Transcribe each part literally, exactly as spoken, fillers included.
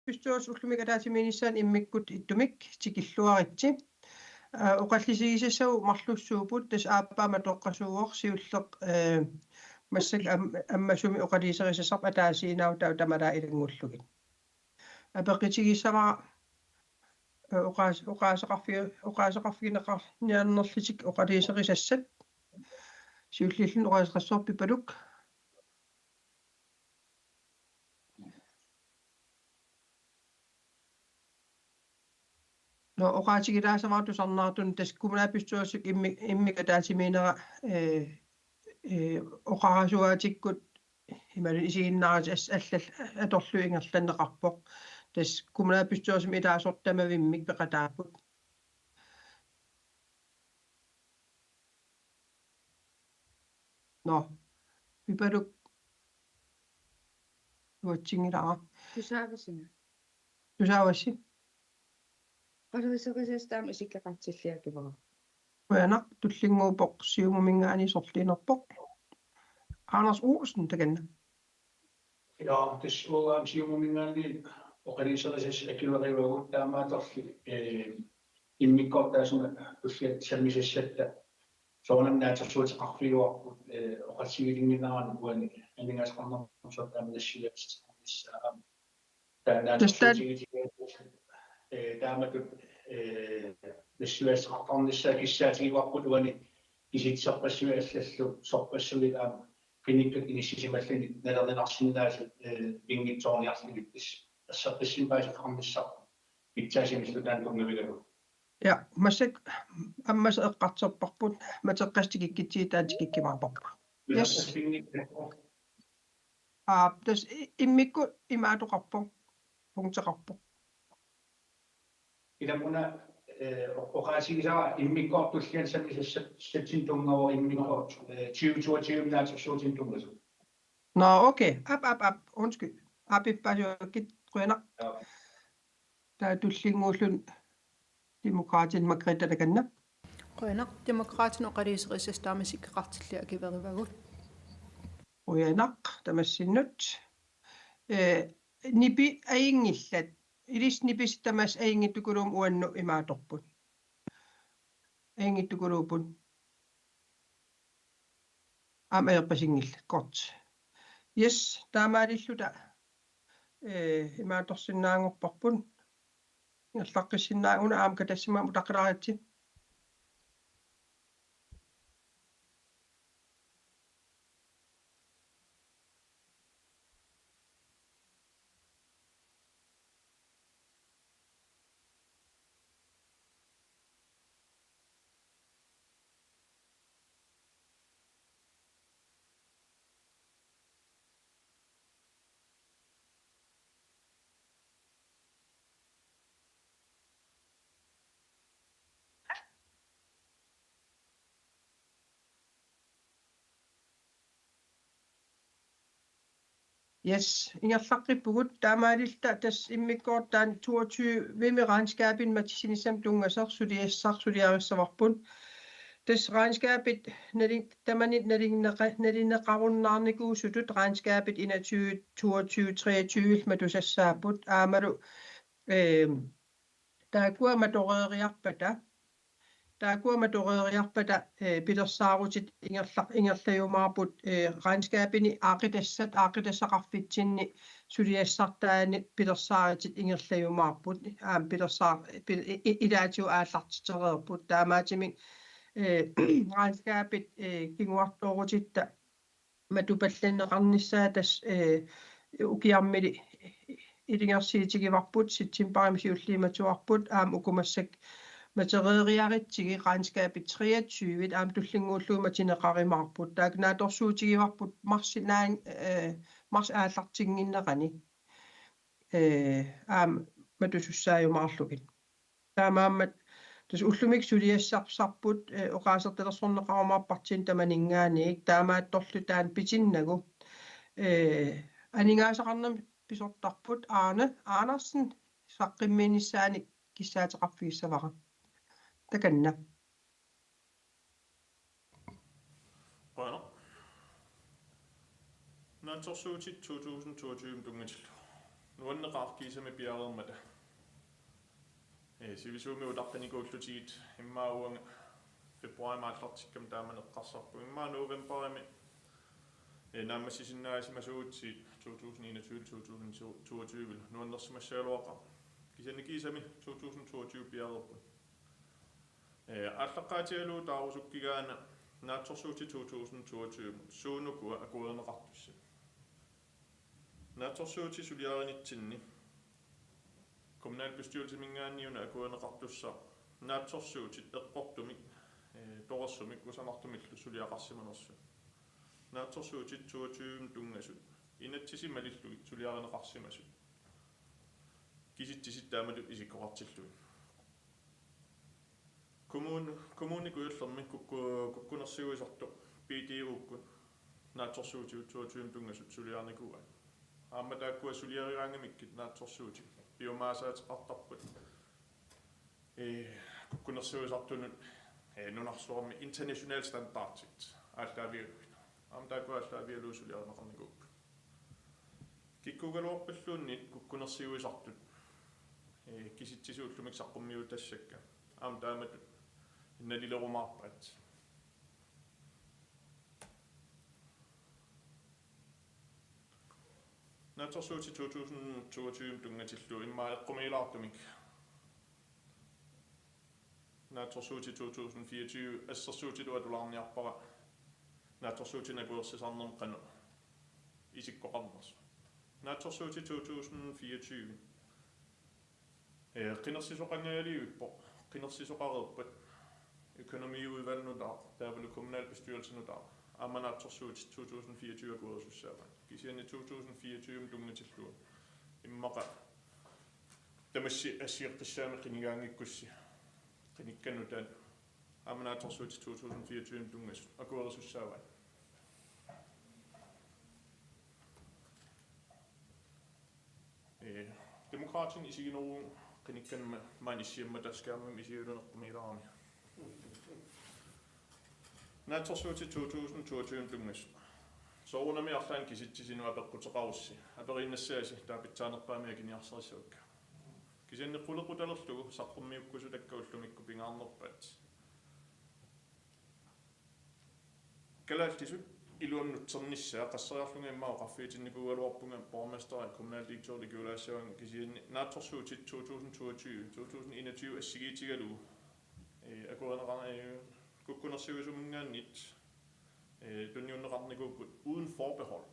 kommunalbestyrelsip ullumi ataatsimiinnissaanut immikkut ittumik tikilluaritsi. Aa, oqallisigisassavut marlussuupput, tassa aappaa matoqqasuuvoq, siulleq, ee, massakkut am-, ammasumik oqaluuserisassarput ataasiinnarlugu taava tamalaat ilanngullugit. Apeqqutigissavara, ee, oqaas-, oqaaseqarfi-, oqaaseqarfigineqarniarnerlutik oqaluuserisassat. Siulliulluni oqaaseqassaaq Pipaluk. Nå, oqaatigilaassavara tusarnaartuni, tassa kommunalbestyrelsip immi-, immikkut ataatsimiinnera, ee, ee, oqarasuaatikkut imaluunniit isiginnaarlutik as-, allallu atorlugit ingerlanneqarpoq. Tassa kommunalbestyrelsimi ilaasortat tamavimmik peqataapput. Nå, Pipaluk. Uatsinngilara. Tusaavassinga. Tusaavassi. Oqaluuserisassat taama isikkoqartilliakivara. Qujanaq, tullinnguuppoq Siumuminngaanniit sorliinerpoq. Anders Olsen, takanna. Ja, tassa uanga Siumuminngaanniit oqaluuserisassat akuerivagut, taamaattorli, ee, immikkoortoq taassuuna tulliani sammisassatta soorunami naatsorsuuteqarfigaarput, ee, oqallisiginnginneranik uani aningaasaqarnermut soorlu taama nassuiaateqarnissaa aamma. Taanna tassa taanna assersuutigineqarpoq, ee, taamatut, ee, nassuiaateqarnissaa kissaatigivarput uani kisitserpassuit allallu sorpassuit aamma qinikkat inissisimalluni nalorninarsinnaasut, ee, pinngitsoorniarlugit, tassa assersuutigineqarnissaq pitsaasumillu taanna tunngavigalugu. Ja, massakkut ammassat eqqartorparput, matoqqasut tikikkutsigit taanna tikikkumaarparput. Yes. Pinngitsoorniarlugit. Aap, tassa i-, immikkut imaattoqarpoq, punkteqarpoq. Ilaanni, ee, o-, oqaatigisara immikkoortoq tulliani sammisassatsinni tunngavoq immikkoortoq, ee, tyve toogtyve naatsorsuutinik tunngasut. Nå, okay. Aap, aap, aap. Undskyld. Aap, ippaasiuakkit, qujanaq. Ja. Taava tullinnguulluni Demokraatit, Margrethe, takanna. Qujanaq, Demokraatit oqaluuserisassat taama isikkoqartilliakivaragut. Qujanaq tamassinnut. Ee, nipi ajunngillat. Ilissi nipisi tamassi ajunngittukuluummata uannut imaattorput. Ajunngittukuluupput. Aamma ajorpasinngillat. Godt. Yes, taamaalilluta, ee, imaattorsinnaanngorparput. Ingerlaqqissinnaaguna aamma katassimammat utaqqilaaritsi. Yes, ingerlaqqippugut. Taamaalilluta tassa immikkoortoq taanna toogtyvemi regnskabini matissinissamut tunngasoq suliassaq suliarissavarput. Tassa regnskabit nalin-, tamanit nalinneqa-, nalinneqarunnaarnikuusutut regnskabit enogtyve, toogtyve, treogtyve matusassaapput. Aammalu, ehm, taakkua matoreeriarpata, taakkua matoreeriarpata, ee, pilersaarutit ingerla-, ingerlajumaarput, ee, regnskabini aaqqitassat, aaqqitassaqarfitsinni suliassartaani pilersaarutit ingerlajumaarput, aamma pilersaa-, pil-, i-, i-, ilaatigut aallartitereerput, taamaattumik, ee, regnskabit, ee, kinguartoorutitta matupallanneqarnissaa tassa, ee, ukiarmili ilungersuutigivarput, septembarimi siulliit matuarput, aamma uku massakkut matoreeriaritsigit regnskabit treogtyve aamma tullinnguullugu matuneqarumaarput. Taakku naatsorsuutigivarput marsip naann-, ee, marsip aallartinnginnerani, ee, aamma matusussaajumaarlugit. Taamaammat tassa ullumikkut suliassarput, ee, oqaasertalersorneqarumaarput partiinut tamaninngaanniit, taamaattorli taanna pitinnagu, ee, aningaasaqarnermut pisortarput Arne Andersen saqqummiinnissaanut kissaateqarfigissavara. Takanna. Qujanaq. Naatsorsuutit to tusind toogtyve tunngatillugu. Nuanneqaaq kiisami piareermata. Ee, sivisuumik utaqqinikuullutigit immaqa uanga februaarimi aallartikkama taamani eqqarsarpunga. Immaqa novembarimi, ee, naammassisinnaasimasugutsigit to tusind enogtyve, to tusind toogtyve nuannersimassagaluaqaaq. Kisianni kiisami to tusind toogtyve piareerput. Ee, aallaqqaatigalugu taarusukkigaanni naatsorsuutit to tusind toogtyve suunukua akuerineqartussat. Naatsorsuutit suliarinitsinni kommunalbestyrelsiminngaanniit una akuerineqartussaq naatsorsuutit eqqortumik, ee, torersumik kusanartumillu suliaqarsimanersut. Naatsorsuutit toogtyve tunngasut inatsisit malillugit suliarineqarsimasut. Kisitsisit taamatut isikkoqartillugit. Kommun-, Kommune Kujallermi kukku-, kukkunersiuisartoq B D O-kkut naatsorsuutigut toogtyve tunngasut suliarinikuuaat. Aamma taakkua suliarigaangamikkit naatsorsuutit piumasaateqartarput, ee, kukkunersiuisartunut, ee, nunarsuarmi international standardit aallaavigalugit. Aamma taakkua aallaavigalugu suliarineqarnikuupput. Kikkuugaluarpalluunniit kukkunersiuisartut, ee, kisitsisut ullumi saqqummiutassakka aamma taamatut nalilerumaarpaat. Naatsorsuutit to tusind toogtyve tunngatillugu immaqa eqqumiilaartumik naatsorsuutit to tusind fireogtyve assersuutitut atulaarniarpara naatsorsuutinik akuersisarnermut qanoq isikkoqarnersoq. Naatsorsuutit to tusind fireogtyve, ee, qinersisoqangajalivippoq, qinersisoqareerpat økonomiudvalg nutaaq taavalu kommunalbestyrelse nutaaq aamma naatsorsuutit to tusind fireogtyve akuerisussaavaat. Kisianni to tusind fireogtyve tunngatillugu immaqa tamassi assigeqqissaammi qinigaanngikkussi qinikkat nutaat aamma naatsorsuutit to tusind fireogtyve tunngasut akuerisussaavaat. Ee, Demokraatinit isigineruvugut qinikkat ma-, maani issiammat taskaammim isigineqqumiilaarami. Naatsorsuutit to tusind toogtyve tunngasut. Soorunami arlaannik kisitsisinut apeqquteqarussi. Aperiinnassaasi taava pitsaanerpaamik akiniarsarissavakka. Kisianni qulequtalerlugu saqqummiukkusutakka ullumikkut pingaarnerpaat. Kalaallisut iluamik nutsernissaa qasseriarlunga immaqa oqarfigitinnikuugaluarpunga borgmesteri kommunaldirektøri ikiulaassavanga kisianni naatsorsuutit to tusind toogtyve, to tusind enogtyve assigiitigalugu, ee, akuerineqar-, ee, kukkunersiuisuminngaanniit, ee, tunniunneqarnikuupput uden forbehold.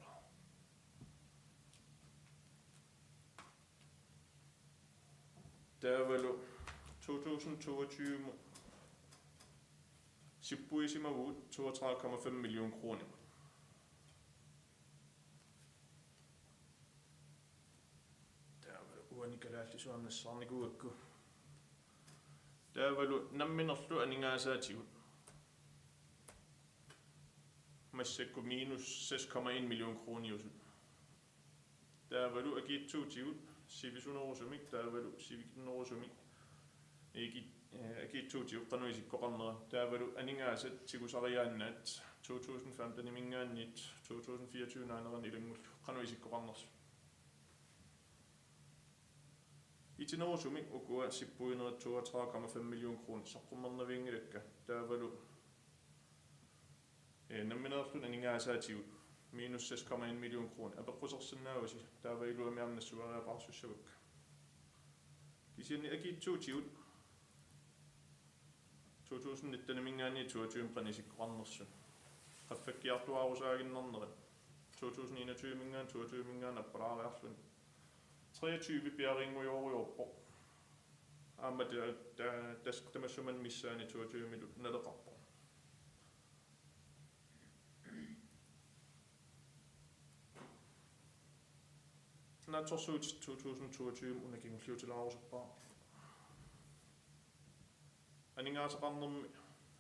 Taavalu to tusind toogtyve sippuisimavugut toogtredive komma fem million kroner. Taavalu uani kalaallisuarnassaarnikuugakku. Taavalu namminerlu aningaasaatigut massakkut minus seks komma en million kroniusut. Taavalu akiitsuutigut sivisunerusumik, taavalu sivikinnerusumik, aki-, eh, akiitsuutigut qanoq isikkoqarnera, taavalu aningaasat tigusariaannaat to tusind femteniminngaanniit to tusind fireogtyve naanerani ilanngullugu qanoq isikkoqarnersut. Itinerusumik ukua sippuinerit toogtredive komma fem million kroner saqqummernavianngilakka, taavalu, eh, nammineerluni aningaasaatigut minus seks komma en million kroner apeqqusersinnaavasi, taava iluamik aamma nassuiariaqarsussavakka. Kisianni akiitsuutigut to tusind nitteniminngaanniit toogtyvemut qanoq isikkoqarnersut. Qaffakkiartuaarusaaginnarnerat to tusind enogtyveminngaanniit toogtyveminngaanniit appalaariarluni. Treogtyve piareerngujorujoorpoq. Aamma ta-, ta-, tas-, tamassumalu missaani toogtyvemilu naleqarpoq. Naatsorsuutit to tusind toogtyve una kingulliutilaarusuppara. Aningaasaqarnermi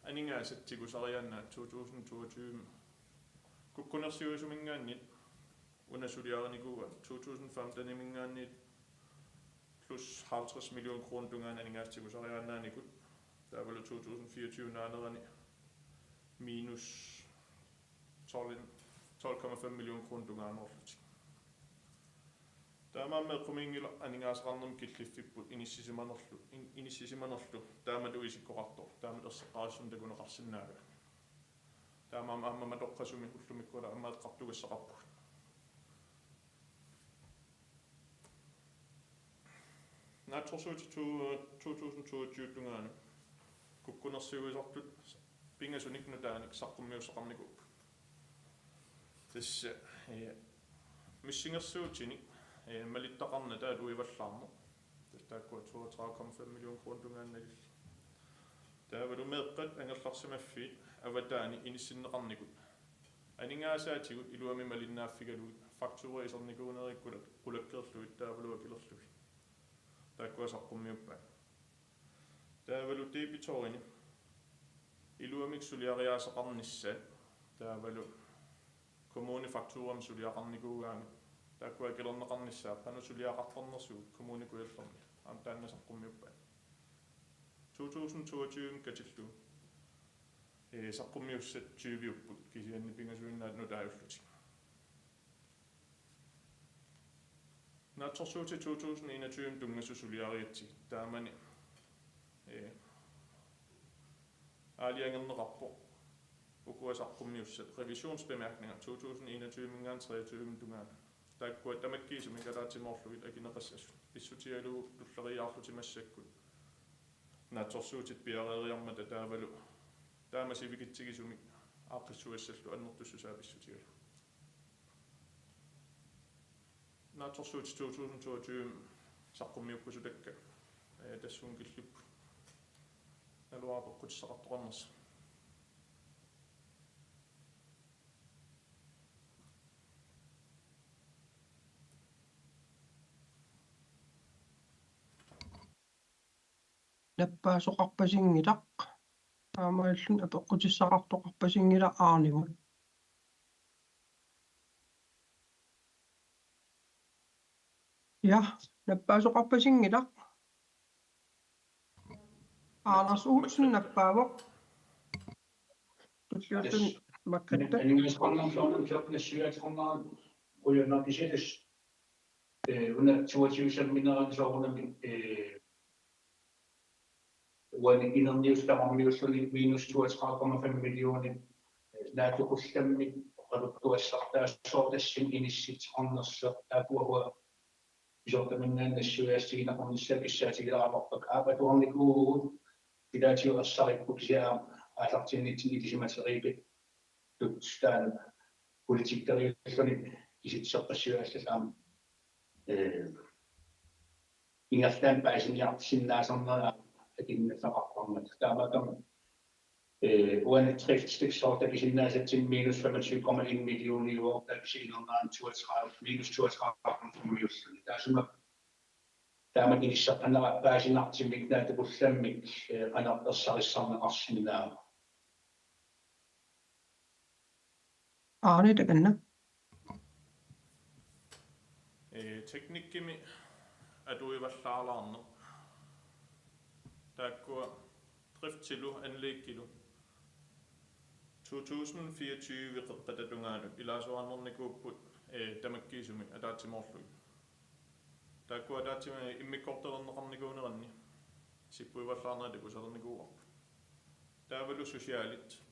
aningaasat tigusariaannaat to tusind toogtyve kukkunersiuisuminngaanniit una suliarinikuuaat, to tusind femteniminngaanniit plus halvtreds million kroner tungaanut aningaasat tigusariaannaanikut, taavalu to tusind fireogtyve naanerani minus tolv, tolv komma fem million kroner tungaaneerlutik. Taamaammat eqqumiinngilaq aningaasaqarnermut killiffipput inissisimanerlu, in-, inissisimanerlu taamatut isikkoqartoq, taamatut erseqqarissunik takuneqarsinnaagaanni. Taamaammat aamma matoqqasumik ullumikkut aamma eqqartugassaqarpugut. Naatsorsuutit to tusind toogtyve tungaanut kukkunersiuisartut pingasunik nutaanik saqqummiussaqarnikuupput. Tassa, eh, missingersuutinik, eh, malittaqarnata atuivallaarneq. Tassa taakkua toogtredive komma fem million kroner tungaanut nalillit. Taavalu meeqqat angerlarsimaffiit avataani inissinneqarnikut. Aningaasaatigut iluamik malinnaaffigalugit faktura isernikuunerit qulak-, qulakkeerlugit taavalu akilerlugit. Taakkua saqqummiuppaat. Taavalu debitorini iluamik suliariaaseqarnissaat, taavalu kommuni fakturamik suliaqarnikuugaangat, taakkua akilerneqarnissaat qanoq suliaqartarnersugut Kommune Kujallermi, aamma taanna saqqummiuppaat. To tusind toogtyve katillugu, eh, saqqummiussat tyviupput, kisianni pingasuinnaat nutaajullutik. Naatsorsuutit to tusind enogtyve tunngasut suliarigatsigit, taamani, eh, aalajangerneqarpoq ukua saqqummiussat, revisionsbemærkninger to tusind enogtyve-minngaanniit treogtyve tungaanut. Taakkua tamakkiisumik ataatsimoorlugit akineqassasut, pissutigalugu tulleriiaarlutik massakkut naatsorsuutit piareeriarmata, taavalu taama sivikitsigisumik aaqqissugassallu annertussusaa pissutigalugu. Naatsorsuutit to tusind toogtyve saqqummiukkusutakka, eh, tassunga killipput. Naluara peqqutissaqartoqarnersoq. Nappaasoqarpasinngilaq. Taamaalilluni apeqqutissaqartoqarpasinngilaq Arnimut. Ja, nappaasoqarpasinngilaq. Anders Olsen nappaavoq. Tulliulluni makkatta. Aningaasaqarnermut soorlu nassuiaateqarnera qujanartitsisoq. Eh, una toogtyve samminerani soorunami, eh, uani inerniussaq tamarmiulluni minus toogtredive komma fem millioner, eh, naatsukullammik oqaluttuassartaa soorlu tassani inissitseqarnersoq, taakkua pisortaminngaanniit nassuiaassutigineqarnissaat kissaatigilaarpakka, aap, atuarnikuuvugut, ilaatigut ersaripput kisianni aamma aallartinnitsinni ilisimateriipput taanna politikeriulluni kisitsiseqqissuiaassallugu aamma, eh, ingerlaannaq paasiniarsinnaasarnera akinnallaqarparmat. Taamaattumik, eh, uani driftstiksoorta kisinnaasatsinnut minus femogtyve komma en millioniuvoq, taava kisianni inernera toogtredive, minus toogtredive komma fem millioner. Taassuma taama inisseqqanera paasinartumik naatsukullammik, eh, qanoq ersarissarneqarsinnaava. Arne, takanna. Eh, teknikkimi atuivallaalaarneq. Taakkua driftilu anlæggilu to tusind fireogtyve qeqqata tungaanut ilaasorarnikuupput, eh, tamakkiisumik ataatsimoorlugit. Taakkua ataatsimut immikkoortalerneqarnikuuneranni sippuivallaarnerit takusalernikuuarput. Taavalu socialit.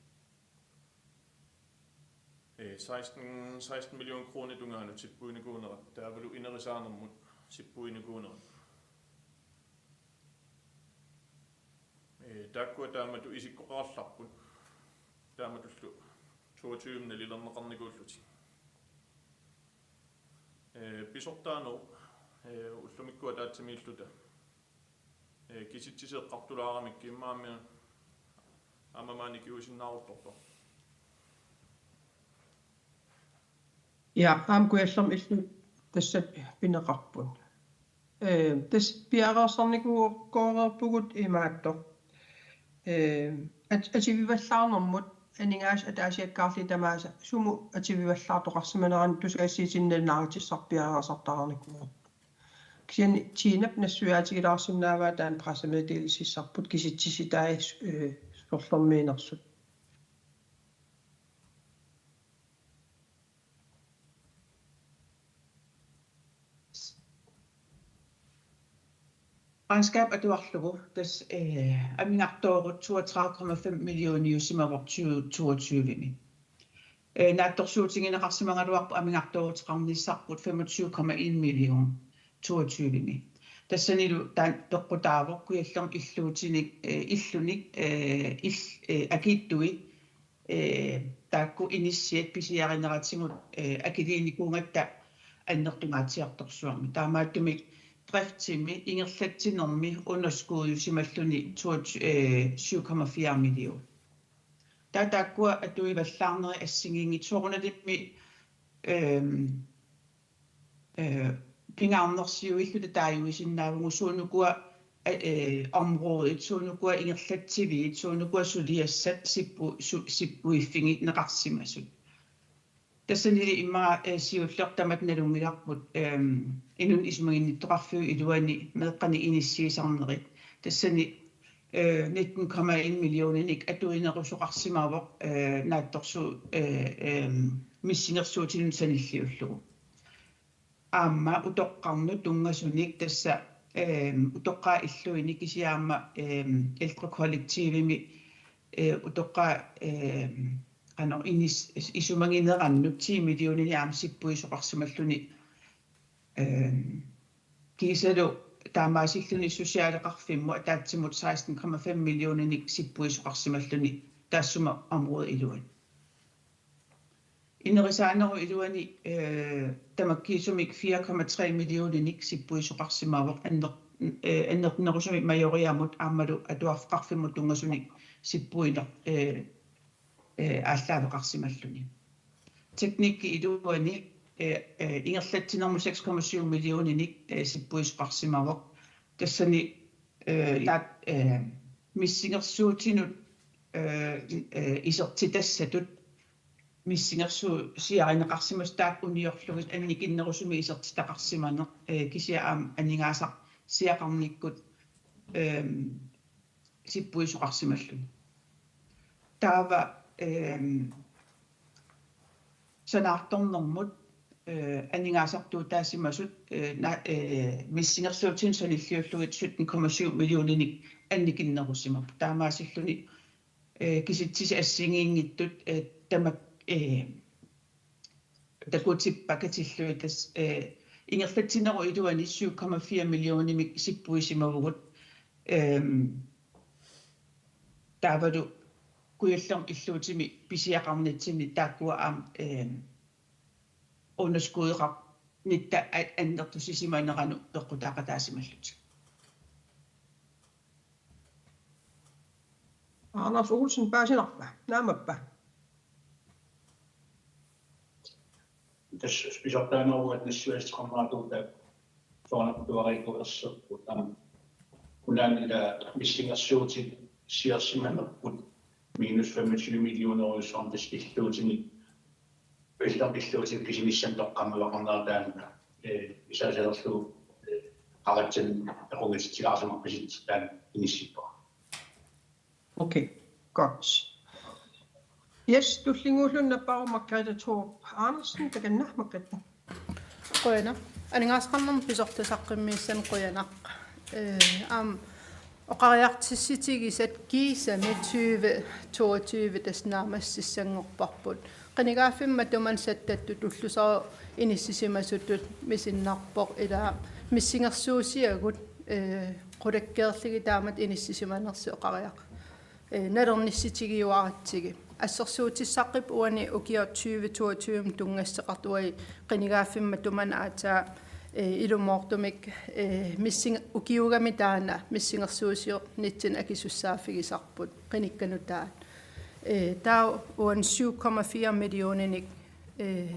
Eh, seksten, seksten million kroner tungaanut sippuinikuunerat, taavalu inerisaanermut sippuinikuunerat. Eh, taakkua taamatut isikkoqarallarput. Taamatullu toogtyve nalilerneqarnikuullutik. Eh, pisortaanerup, eh, ullumikkut ataatsimiilluta, eh, kisitsisit eqqartulaaramikkit immaqa aamma maani ikiuisinnaaruttorpa? Ja, aamma Kujallermi illit tassa pineqarput. Eh, tassa piareersarnikuuvoq, kooreerpugut imaattoq. Eh, at-, atuivallaarnermut aningaasat ataasiakkaarlugit tamaasa sumut atuivallaartoqarsimanerannut tusagassiuutitigut nalunaarutissarput piareersartariaqarnikuuvoq. Kisianni Tinap nassuiaatigilaarsinnaavaa taanna pressemeddelelsissarput kisitsisitai, eh, sorlermiinersut. Regnskab atuarlugu tassa, eh, amigartoorut toogtredive komma fem millioniusimavoq tyve toogtyve-mi. Eh, naatsorsuutigineqarsimagaluarpoq amigartooruteqarnissarput femogtyve komma en million toogtyve-mi. Tassanilu taanna peqqutaavoq kujallermik illuutinik, eh, illunik, eh, il-, eh, akittui, eh, taakku inissiat pisiarineratigut, eh, akiliinikuugatta annertungaatsiartorsuarmik. Taamaattumik driftimi ingerlatsinermi underskudiusimalluni toogtyve, eh, syv komma fire million. Taava taakkua atuivallaarnerit assigiinngitsut soorunalimi, ehm, eh, pingaarnersiuilluta taaguisinnaavugut suunukua, eh, eh, området, suunukua ingerlatsiviit, suunukua suliassat sippu-, su-, sippuiffigineqarsimasut. Tassanili immaqa, eh, siulleq tamatta nalunngilarput, ehm, inunnut isumaginnittoqarfiup iluani meeqqanik inissiisarnerit. Tassani, eh, nitten komma en millioninik atuinerusoqarsimavoq, eh, naatsorsuut, eh, ehm, missingersuutinut sanilliullugu. Aamma utoqqarnut tunngasunik tassa, ehm, utoqqaat illuini kisianni aamma, ehm, ældrekollektivimi, eh, utoqqaat, ehm, qanoq inis-, is-, isumaginerannut ti millioninik aamma sippuisoqarsimalluni, ehm, kiisalu taamaasilluni socialeqarfimmut ataatsimut seksten komma fem millioninik sippuisoqarsimalluni taassuma området iluani. Inerisaanerup iluani, eh, tamakkiisumik fire komma tre millioninik sippuisoqarsimavoq anner-, eh, annertunerusumik Majoriamut aammalu atuarfeqarfimmut tunngasunik sippuineq, eh, eh, aallaaveqarsimalluni. Teknikkip iluani, eh, eh, ingerlatsinermut seks komma syv millioninik, eh, sippuisoqarsimavoq. Tassani, eh, taat, eh, missingersuutinut, eh, eh, isertitassatut missingersuusiarineqarsimasut taakku uniorlugit annikinnerusumik isertitaqarsimaneq, eh, kisianni aamma aningaasarsiaqarnikkut, ehm, sippuisoqarsimalluni. Taava, ehm, sanaartornermut, eh, aningaasartuutaasimasut, eh, na-, eh, missingersuutinut sanilliullugit sytten komma syv millioninik annikinnerusimapput. Taamaasilluni, eh, kisitsisit assigiinngitsut, eh, tamak-, eh, takutippat katillugit tassa, eh, ingerlatsinerup iluani syv komma fire millionimik sippuisimavugut. Ehm, taavalu kujallermik illuutimi pisiaqarnitsinni taakkua aamma, ehm, underskudeqarnitta a-, annertusisimaneranut peqqutaaqataasimallutik. Anders Olsen, paasinarpa? Naamappa? Tassa pisortaaneruvoq, at nassiuaasaqarneratuutaa soorunami atuariikkulerserput aamma. Unaanila missingersuutit siorsimanerput minus femogtyve millionerujussuarmik tassa illuutinik, illuutinik pisinissamut toqqammavaqarnerataanna, eh, isaasalerlugu, eh, qaratsan aqungatsitsilaarsimappasitsi taanna inissippara. Okay, godt. Yes, tullinnguulluni nappaavugut Margrethe Thorup Andersen, takanna Margrethe. Qujanaq. Aningaasaqarnermut pisortasaqqimmiissanik qujanaq. Eh, aamma oqariartuutigisatit kiisami tyve toogtyve tassa naammassissanngorparput. Qinigaaffimmi matumani sattattut ulluserup inissisimasutut misinnarpoq, ilaa missingersuusiagut, eh, qulakkeerlugit taamatut inissisimanersut oqariaq-, eh, nalornissutigiuaratsigit. Assersuutissaqqipput uani ukiut tyve toogtyve tunngassuteqartut uagut qinigaaffimmi matumani aatsaat, eh, ilumoortumik, eh, missing-, ukiugami taanna missingersuusiornitsinni akisussaaffigisarput qinikkat nutaat. Eh, taava uani syv komma fire millioninik, eh,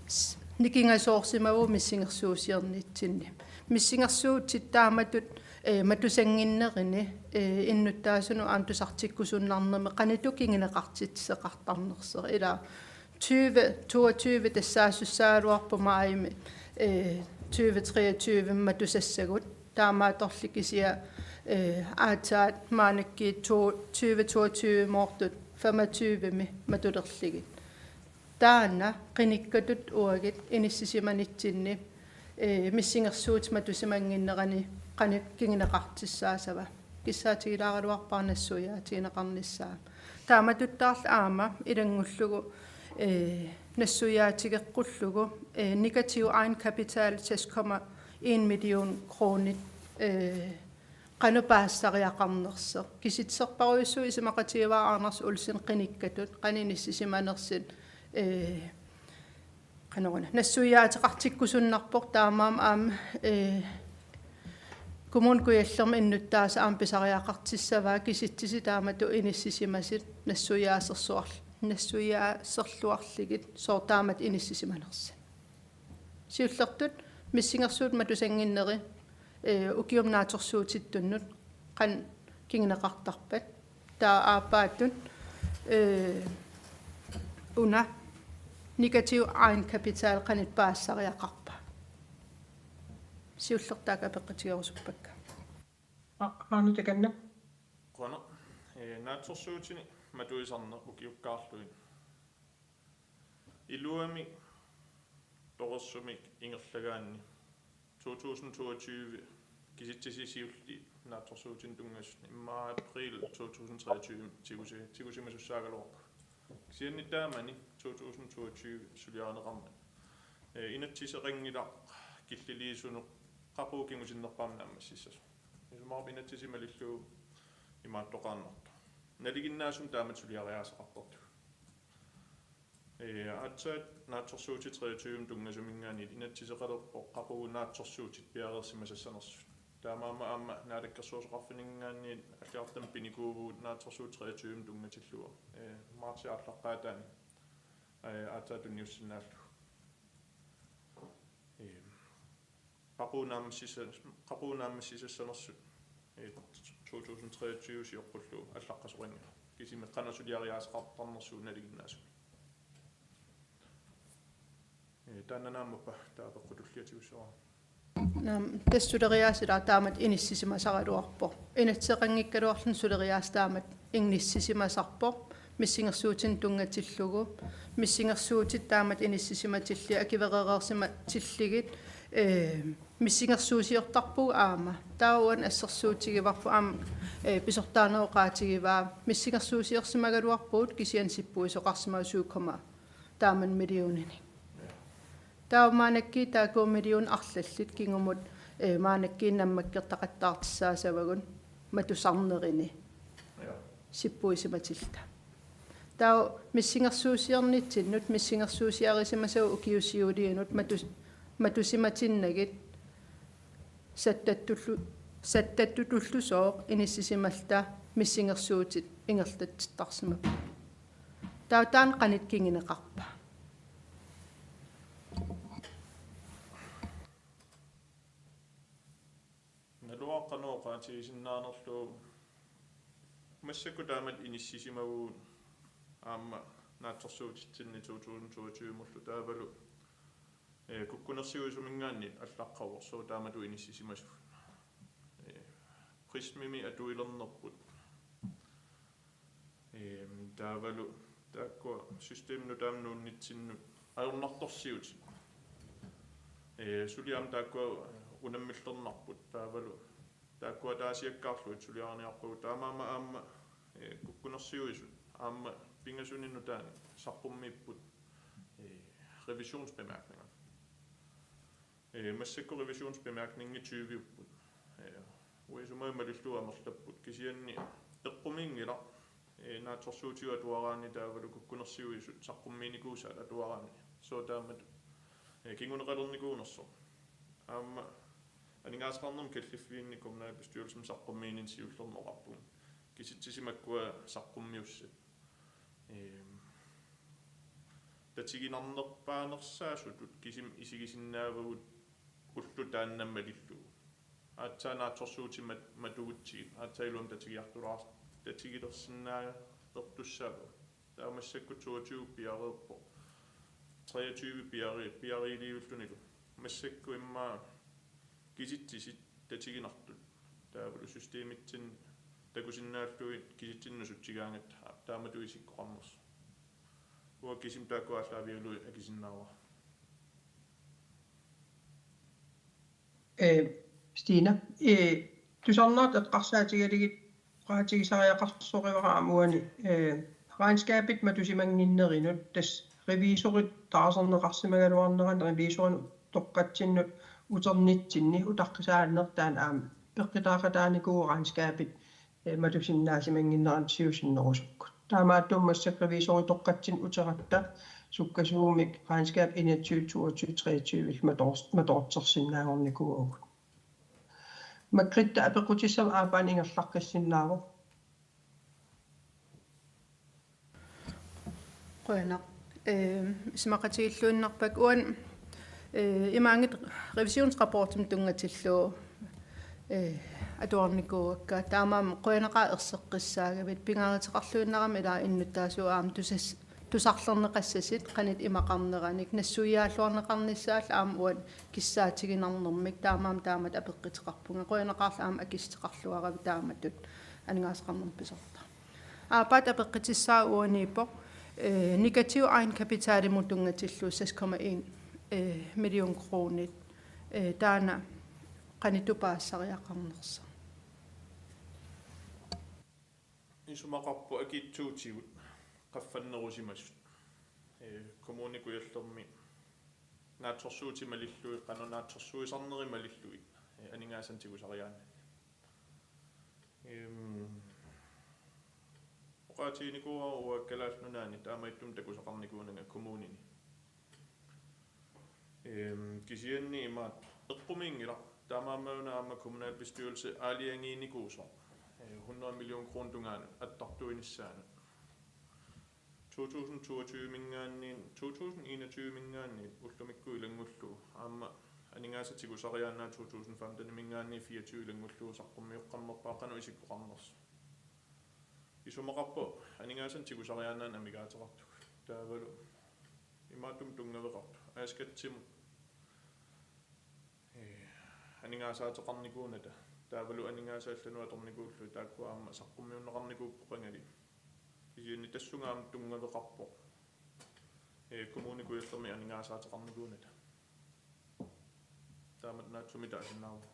s-, nikingasoorsimavugut missingersuusiornitsinni. Missingersuutit taamatut, eh, matusannginnerini, eh, innuttaasunut aamma tusartikkusunnarnermi qanoq tukingineqartitsisoqartarnersoq. Ilaa tyve toogtyve tassaasussaagaluarpoq maajimi, eh, tyve treogtyve matusassagut. Taamaattorli kisianni, eh, aatsaat maannakkut to-, tyve toogtyve-moortut femogtyve-mi matulerlugit. Taanna qinikkatut uagut inissisimanitsinni, eh, missingersuutit matusimannginnerani qanoq kinguneqartussaassavat. Kissaatigilaaraluarpara nassuiaatigineqarnissaa. Taamatuttaarlu aamma ilanngullugu, ee, nassuiaatigeqqullugu, ee, negativ egenkapital seks komma en million kroner, ee, qanoq paasisariaqarnersoq. Kisitserparujussuuvoq, isumaqatigivara Anders Olsen, qinikkatut qanoq inissisimanersut, ee, qanoruna, nassuiaateqartikkusunnarpoq, taamaammat aamma, ee, Kommune Kujallermi innuttaasut aamma pisariaqartussavaat kisitsisit taamatut inissisimasut nassuiaasersuar-, nassuiaaserluarlugit sooq taamatut inissisimanersut. Siullertut missingersuutit matusannginneri, ee, ukiumut naatsorsuutittunnut qanoq kinguneqartarpat. Taava aappaattut, ee, una negativ egenkapital qanoq paasisariaqarpa. Siullertut taakku apeqqutigerusuppakka. Aa, Maanus takanna. Qujanaq, ee, naatsorsuutini matuisarneq ukiukkaarlugit. Iluamik torersumik ingerlagaanni to tusind toogtyve kisitsisit siulliit naatsorsuutini tunngasut immaqa april to tusind treogtyve tigusi-, tigusimasussaagaluarput. Kisianni taamani to tusind toogtyve suliarineqarmat, ee, inatsiseqanngilaq killiliisunut qaqugu kingusinnerpaamik naammassissasoq. Isumaqarpunga inatsisit malillugu imaattoqaannartoq. Nalinginnaasumik taamatut suliariaaseqartartugut. Ee, aatsaat naatsorsuutit treogtyve tunngasuminngaanniit inatsiseqalerpoq qaqugu naatsorsuutit piareersimasassanersut. Taamaammat aamma Naalakkersuisoqarfimminngaanniit allagartamik pinikuuvugut naatsorsuutit treogtyve tunngatillugu, ee, martsip aallaqqaataani, ee, aatsaat tunniussinnaallugu. Ee, qaqugu naammassisa-, qaqugu naammassisassanersut, ee, to tusind treogtyve sioqqullugu allaqqasoqanngilaq. Kisimi qanoq suliariaaseqartarnersugut nalinginnaasumik. Ee, taanna naammappa taava apeqqut tullia tigussuara? Naamik, tassa suleriaaseq ilaa taamatut inissisimasaraluarpoq. Inatsiseqanngikkaluarluni suleriaaseq taamatut inissisimasarpoq. Missingersuutini tunngatillugu. Missingersuutit taamatut inissisimatillugit, akuereereersimatillugit, ee, missingersuusiortarpugut aamma. Taava uani assersuutigivarput aamma, ee, pisortaanerup oqaatigivaa. Missingersuusiorsimagaluarpugut kisianni sippuisoqarsimavoq syv komma taamani millioninik. Taava maannakkut taakku million arlallit kingumut, ee, maannakkut nammakkertaqattaartussaassavagut matusarnerini. Ja. Sippuisimatilluta. Taava missingersuusiornitsinnut, missingersuusiarisimasagut ukiut siuliinut matus-, matusimatinnagit sattattullu-, sattattutullusooq inissisimalluta missingersuutit ingerlatsittarsimapput. Taava taanna qanoq kinguneqarpa? Naluara qanoq oqaatigisinnaanerlugu, massakkut taamatut inissisimavugut aamma naatsorsuutitsinni to tusind toogtyvemullu taavalu, ee, kukkunersiuisuminngaanniit allaqqavoq sooq taamatut inissisimasut. Ee, Prismimi atuilernerput. Ehm, taavalu taakkua systemit nutaamut nuunnitsinnut ajornartorsiutit. Ee, suli aamma taakkua unammillernarput taavalu taakkua ataasiakkaarlugit suliariniarpagut, taamaammat aamma, ee, kukkunersiuisut aamma pingasunik nutaanik saqqummiipput, ee, revisionsbemærkninger. Ee, massakkut revisionsbemærkningit tyviupput. Ee, uisumai malillugu amerlapput. Kisianni eqqumiinngilaq, ee, naatsorsuutigut atuaraanni taavalu kukkunersiuisut saqqummiinikuusaat atuaraanni. Sooq taamatut, ee, kinguneqalernikuunersoq. Aamma aningaasaqarnermut kalliffiginni kommunalbestyrelsimi saqqummiininni siullermi oqarpunga: Kisitsisit makkua saqqummiussat. Ehm, tatiginarnerpaanersaasutut kisimi isigisinnaavagut ulloq taanna malillugu. Aatsaat naatsorsuutit mat-, matugutsigit, aatsaat iluamik tatigiartulaars-, tatigilersinnaalertussaavagut. Taava massakkut toogtyve piareerpoq. Treogtyve piari-, piariiliivillunilu. Massakkut immaqa kisitsisit tatiginartut. Taavalu systemitsinni takusinnaallugit kisitsinnut sutsigaangatta taamatut isikkoqarnersoq. Uanga kisimi taakku aallaavigalugit akisinnaavara. Ee, Stina, ee, tusarnaartut eqqarsaatigalugit oqaatigisariaqarsorivara aamma uani, ee, regnskabit matusimannginnerinut, tassa revisorit taarserneqarsimagaluarneranni revisorinut toqqatsinnut uternitsinni utaqqisaannertaan aamma peqqutaaqataanikuuvoq regnskabit, ee, matusinnaasimannginneranni siusinnerusukkut. Taamaattumik massakkut revisorit toqqatsinni uteratta sukkasuumik regnskab enogtyve, toogtyve, treogtyve mator-, matoortersinnaanngornikuuagut. Margrethe apeqqutissaq aappaani ingerlaqqissinnaavoq. Qujanaq. Ehm, isumaqatigilluinnarpakka uani, eh, imaanngitsoq revisionsrapportimut tunngatillugu, eh, atuarnikuuakka. Taamaammat qujanaqaaq erseqqissaagavit, pingaaruteqarluinnarami ilaa innuttaasut aamma tusas-, tusarlerneqassasut qanoq imaqarneranik, nassuiaalluarneqarnissaat aamma uani kissaatiginarnermik, taamaammat taamatut apeqquteqarpunga. Qujanaqaarlu aamma akissuteqarluaravit taamatut aningaasaqarnermut pisortaq. Aappaat apeqqutissaa uaniippoq, eh, negativ egenkapitalimut tunngatillugu seks komma en, eh, million kronit, eh, taanna qanoq tupaassariaqarnersoq. Isumaqarpoq akitsuutigut qaffannerusimasut. Ee, Kommune Kujallermi naatsorsuutit malillugit, qanoq naatsorsuisarnerit malillugit, ee, aningaasanik tigusariaannarlugit. Ehm, oqaatiginikuuara uanga Kalaallit Nunaanni taamaattumik takusaqarnikuunanga kommunini. Ehm, kisianni imaattoq eqqumiinngilaq, taamaammat una aamma kommunalbestyrelse aalajangiinikuusoq, eh, hundrede million kroner tungaanut attartuinissaanut. To tusind toogtyve-minngaanniit, to tusind enogtyve-minngaanniit ullumikkut ilanngullugu aamma aningaasat tigusariaannaat to tusind femten-iminngaanniit fireogtyve ilanngullugu saqqummiuqqammerpaaq qanoq isikkoqarnersoq. Isumaqarpoq aningaasanik tigusariaannaanik amigaateqartugut. Taavalu imaattumik tunngaveqartoq. A-skattimut, ee, aningaasaateqarnikuunata. Taavalu aningaasat allanut atornikuullugit taakku aamma saqqummiunneqarnikuupput qangali. Kisianni tassunga aamma tunngaveqarpoq, ee, Kommune Kujallermi aningaasaateqarnikuunata. Taamatut naatsumik taasinnaavara.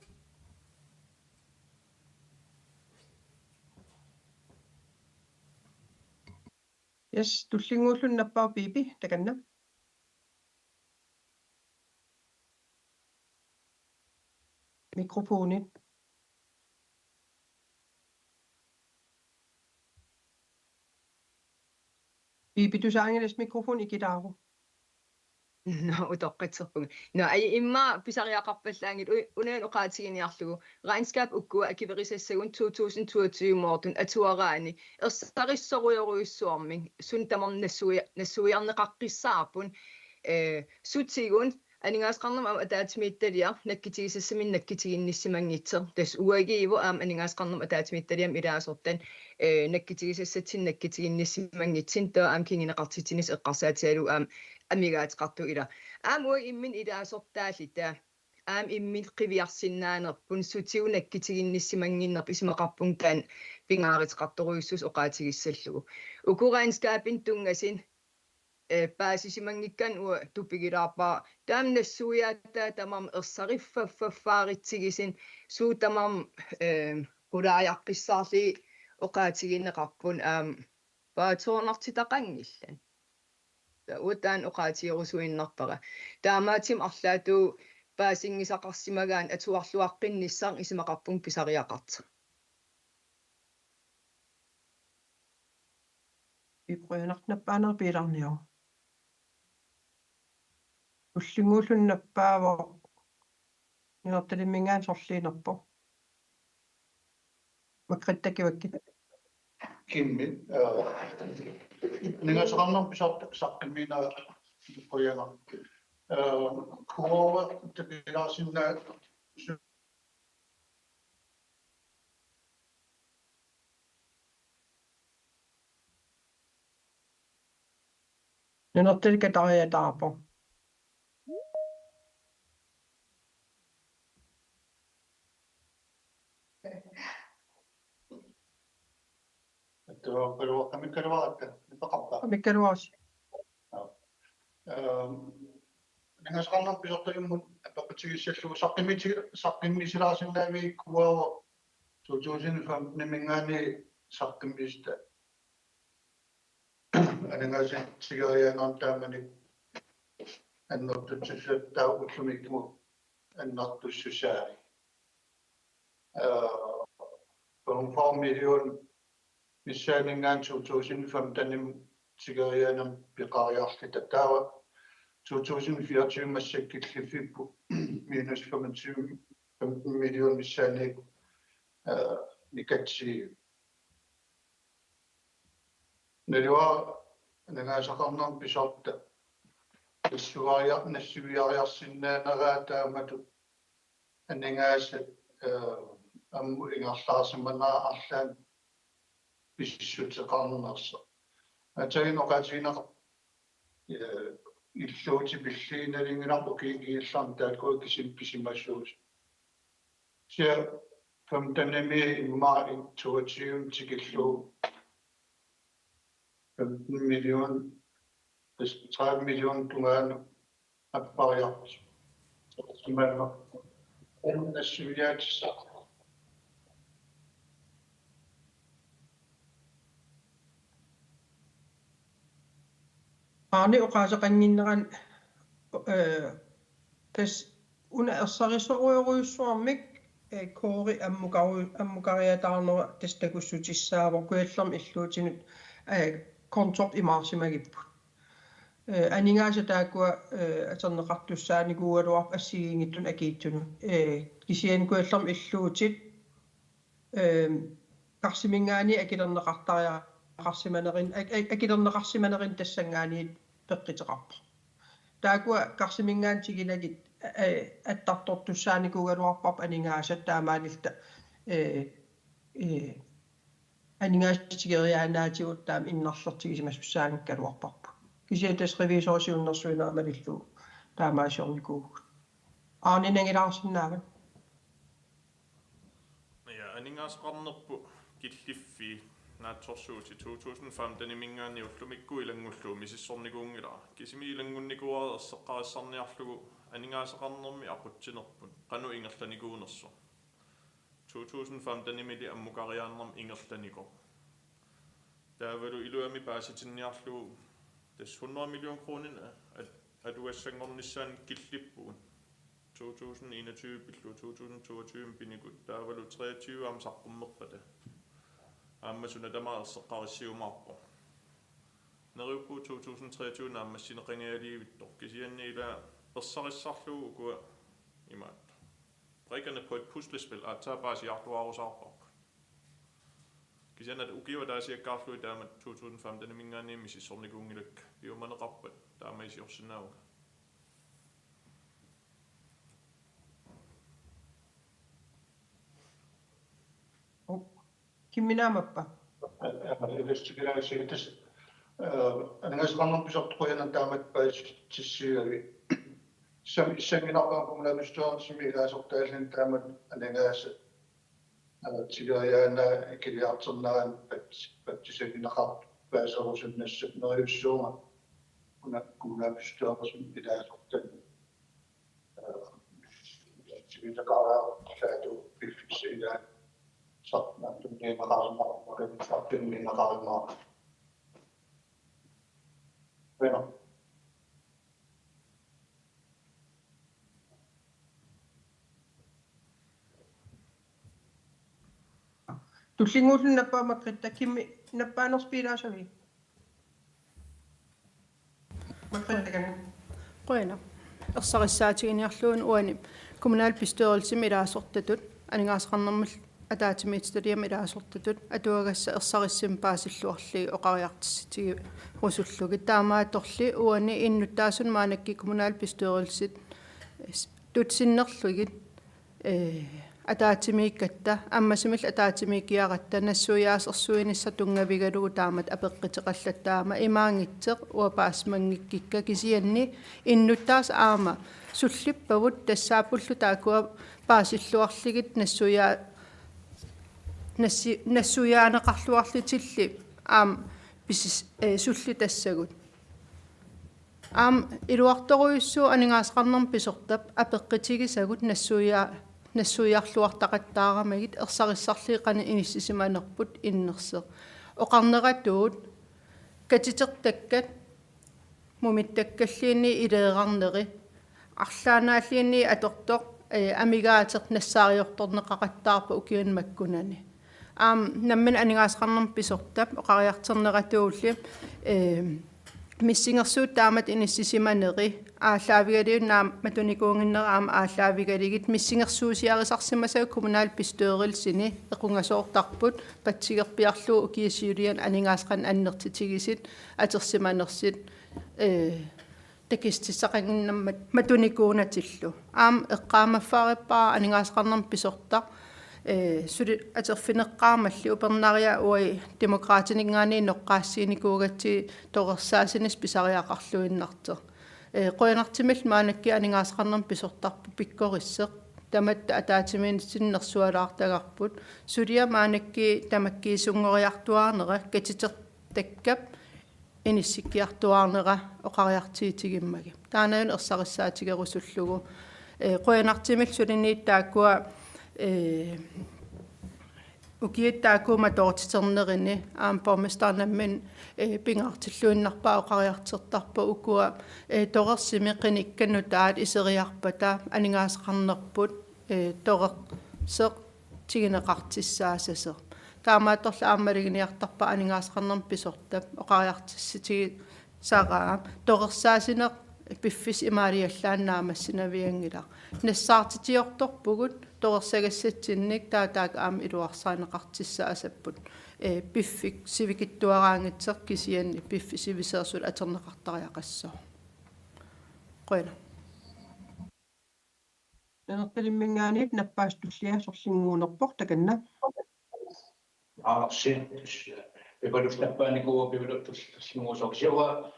Yes, tullinnguulluni nappaavoq Pipi, takanna. Mikrofoni. Pipi, tusaanngilasi, mikrofoni ikilaaruk. Nå, utoqqatserpunga. Nå, ai, immaqa pisariaqarpallaanngilaq, u-, una oqaatiginiarlugu. Regnskab ukkua akuerisassagut to tusind toogtyve-moortut atuaraanni ersarissorujorujussuarmik, suut tamarmik nassui-, nassuiarneqaqqissaarput, eh, sutigut aningaasaqarnermut aamma ataatsimiititaliaq nakkutigisassaminnik nakkutiginnissimanngitsoq. Tassa uagiivoq aamma aningaasaqarnermut ataatsimiititaliami ilaasortat, eh, nakkutigisassatsinnik nakkutiginnissimanngitsut, taava aamma kinguneqartitsinissaq eqqarsaatigalugu aamma amigaateqartoq ilaa. Aamma uagut imminnut ilaasortaalluta, aamma imminnut qiviarsinnaanerput, sutigut nakkutiginnissimannginnerput, isumaqarpunga taanna pingaaruteqartorujussuusoq oqaatigissallugu. Uku regnskabinut tunngasut, eh, paasisimanngikkaanni uanga tupigilaarpara. Taama nassuiaataat tamarmik ersariffaffaffaaritsigisut, suut tamarmik, eh, qulaajaqqissaarlugit oqaatigineqarput, aamma paatsoornartitaqanngillat. Taava uanga taanna oqaatigerusuinnarpara. Taamaattumik arlaatigut paasinngisaqarsimagaanni atuarluaqqinnissaq isumaqarpunga pisariaqartoq. Ip qujanaq, nappaaneq piilaarniaruk. Tullinnguulluni nappaavoq. Nunattalimminngaanniit sorliinerpoq. Margrethe, takuakkit? Kimmi, eh, aningaasaqarnermut pisartoq saqqummiineq qujanaq. Eh, Kurova tapilaarsinnaa- Nunattalik katariataarpoq. Atuaqaluaq, amikkaluaratta, nipeqarpa? Amikkaluarisi. Ehm, aningaasaqarnermut pisortavimmut apeqqutigissallugu saqqummiuti-, saqqummiussilaarsinnaavigikkuuara to tusind femten-iminngaanniit saqqummiussat aningaasat tigoriaanermi taamani annertussusaat taava ullumikkut annertussusaat. Øh, fem million missaaninngaanniit to tusind femten-imi tigoriaanermi peqariarluta taava to tusind fireogtyve massakkut killiffipput minus femogtyve, femten million missaaniipput, øh, negativ. Naluara aningaasaqarnermut pisortaq nassuiar-, nassuiariarsinnaaneraa taamatut aningaasat, øh, ammut ingerlaarsimanera arlaannik pissuteqarnersoq. Aatsaat oqaatigineqarpoq, øh, illuutit pillugu nalunngilarput ukiuni kingullerni taakkua kisimik pisimasuusut. Kisianni femten-imi immaqa toogtyve tikillugu femten million, tredive million tungaanut appariarput. Simaanna. Nassuiaatissaq. Arne oqaaseqannginnerani, øh, tassa una ersarissorujorujussuarmik, øh, koori ammukaru-, ammukariataarnera tassa takussutissaavoq kujallermik illuutinut, øh, kontorput imaarsimagipput. Øh, aningaasat taakkua, øh, atorneqartussaanikuugaluarput assigiinngitsunut akiitsunut. Øh, kisianni kujallermik illuutit, øh, Karsiminngaanniit akilerneqartariaqarsimanerin-, ak-, ak-, akilerneqarsimanerini tassanngaanniit peqquteqarpoq. Taakkua Karsiminngaanniit tigulagit, øh, attartortussaanikuugaluarparput aningaasat taamaalilluta, øh, øh, aningaasat tigoriaannaatigut taama innarlertigisimasussaanngikkaluarparput. Kisianni tassa revisorit siunnersuinerat malillugu taamaasiornikuuvugut. Arne nangilaarsinnaavat. Ja, aningaasaqarnerput killiffii naatsorsuutit to tusind femten-iminngaanniit ullumikkut ilanngullugu misissornikuunngilara. Kisimik ilanngunnikuuara erseqqarissarniarlugu aningaasaqarnermi aqutsinerput qanoq ingerlanikuunersoq. To tusind femten-imili ammukariaanermi ingerlanikoq. Taavalu iluamik paasitinniarlugu tassa hundrede million kroner at-, atugassanngornissaannik killippugut. To tusind enogtyve pillugu to tusind toogtyve pinikut taavalu treogtyve aamma saqqummerpata. Aamma suna tamaat erseqqarissiumaarpoq. Neriuppugut to tusind treogtyve naammassineqanngikkaluarlugu kisianni ila ersarissarlugu ukua imaattoq. Brikkerne på et puslespil aatsaat paasiartuaarusaarparput. Kisianni ukioq ataasiakkaarlugit taama to tusind femten-iminngaanniit misissornikuunngilakka, piumaneqarpat taama isigorsinnaavunga. Kimminaamappa? Illustrerersimasoq, øh, aningaasaqarnermut pisortaq qujanaq taamatut paasissutissiagavit. Sam-, samminerpaaq kommunalbestyrelsimi ilaasortaalluni taamatut aningaasat, øh, tigoriaannaat ikiliartornerani pat-, patsisagineqartut paaserusunnassat neriussuunga una kommunalbestyrelsimi ilaasortat. Tullinnguulluni nappaammat Margrethe, kimmi nappaanersoq piilaassaviuk? Qujanaq. Ersarissaatiginniarlugu uani kommunalbestyrelsimi ilaasortatut, aningaasaqarnermut ataatsimiititaliami ilaasortatut, atuagassat ersarissummik paasilluarlugit oqariartuutigerusullugit. Taamaattorli uani innuttaasunut maannakkut kommunalbestyrelsit tut sinnerlugit, øh, ataatsimiikkatta, ammasumillu ataatsimiikkiaratta, nassuiaasersuinissaq tunngavigalugu taamatut apeqquteqallattaarmat imaanngitsoq uanga paasimanngikkukkakka, kisianni innuttaasut aamma sullippagut tassaappullu taakkua paasilluarlugit nassuia-, nassi-, nassuiaaneqarluarlutillu aamma pisis-, øh, sullitassagut. Aamma iluartorujussuuvoq aningaasaqarnermut pisortap apeqqutigisagut nassuia-, nassuiarluartaqattaaramagit ersarissarlugit qanoq inissisimanerput innersoq. Oqarneratuut katitertakkat mumittakkalluunniit ileerarneri arlaannaalluunniit atortoq, ee, amigaateq nassaariortorneqaqattaarpoq ukiuni makkunani. Aamma nammineq aningaasaqarnermut pisortap oqariartorneratuulli, ee, missingersuutit taamatut inissisimaneri aallaavigalugit, naammattunikuunnginneri aamma aallaavigalugit missingersuusiarisarsimasagut kommunalbestyrelsini equngasoortarput patsigerpiarlugu ukiut siuliani aningaasat qanoq annertutigisut atorsimanersut, ee, takutissaqannginnammat mattunikuunatillu. Aamma eqqaamaffigaara aningaasaqarnermut pisortaq, ee, suli atorfineqqaarmalli upernariat uagut Demokraatininngaanniit noqqaassiinikuugatsigit torersaasunissaq pisariaqarluinnartoq. Ee, qujanartumillu maannakkut aningaasaqarnermut pisortarput pikkorissoq. Tamatta ataatsimiinnersualaartagarput. Suliaq maannakkut tamakkiisunngoriartuaarnera katitertakkap inissikkiartuaarnera oqariartuutigimmagit. Taanna una ersarissaatigerusullugu. Ee, qujanartumillu suliniutit taakkua, ee, ukiut taakku matoortiternerini aamma borgmesteri nammineq, ee, pingaartilluinnarpaa oqariartortarpoq ukua, ee, torersumik qinikkat nutaat iseriarpata aningaasaqarnerput, ee, torerseq tiguneqartussaassasoq. Taamaattorli aamma maluginiartarpara aningaasaqarnermut pisortap oqariartuutigisaraa torersaasineq piffissap imaaliallaannaq naammassinavianngilaq. Nassaartitiortorpugut torersagassatsinnit taava taakku aamma iluarsaaneqartussaasapput. Ee, piffik sivikitsuaraanngitsoq kisianni piffissaq sivisoorsuaq atorneqartariaqassaaq. Qujanaq. Nanortalimminngaanniit nappaassusia sorlinnguunerpoq takanna. Aarsi, pivalussappaanikuuvoq pivaluttullunnguusoq siua,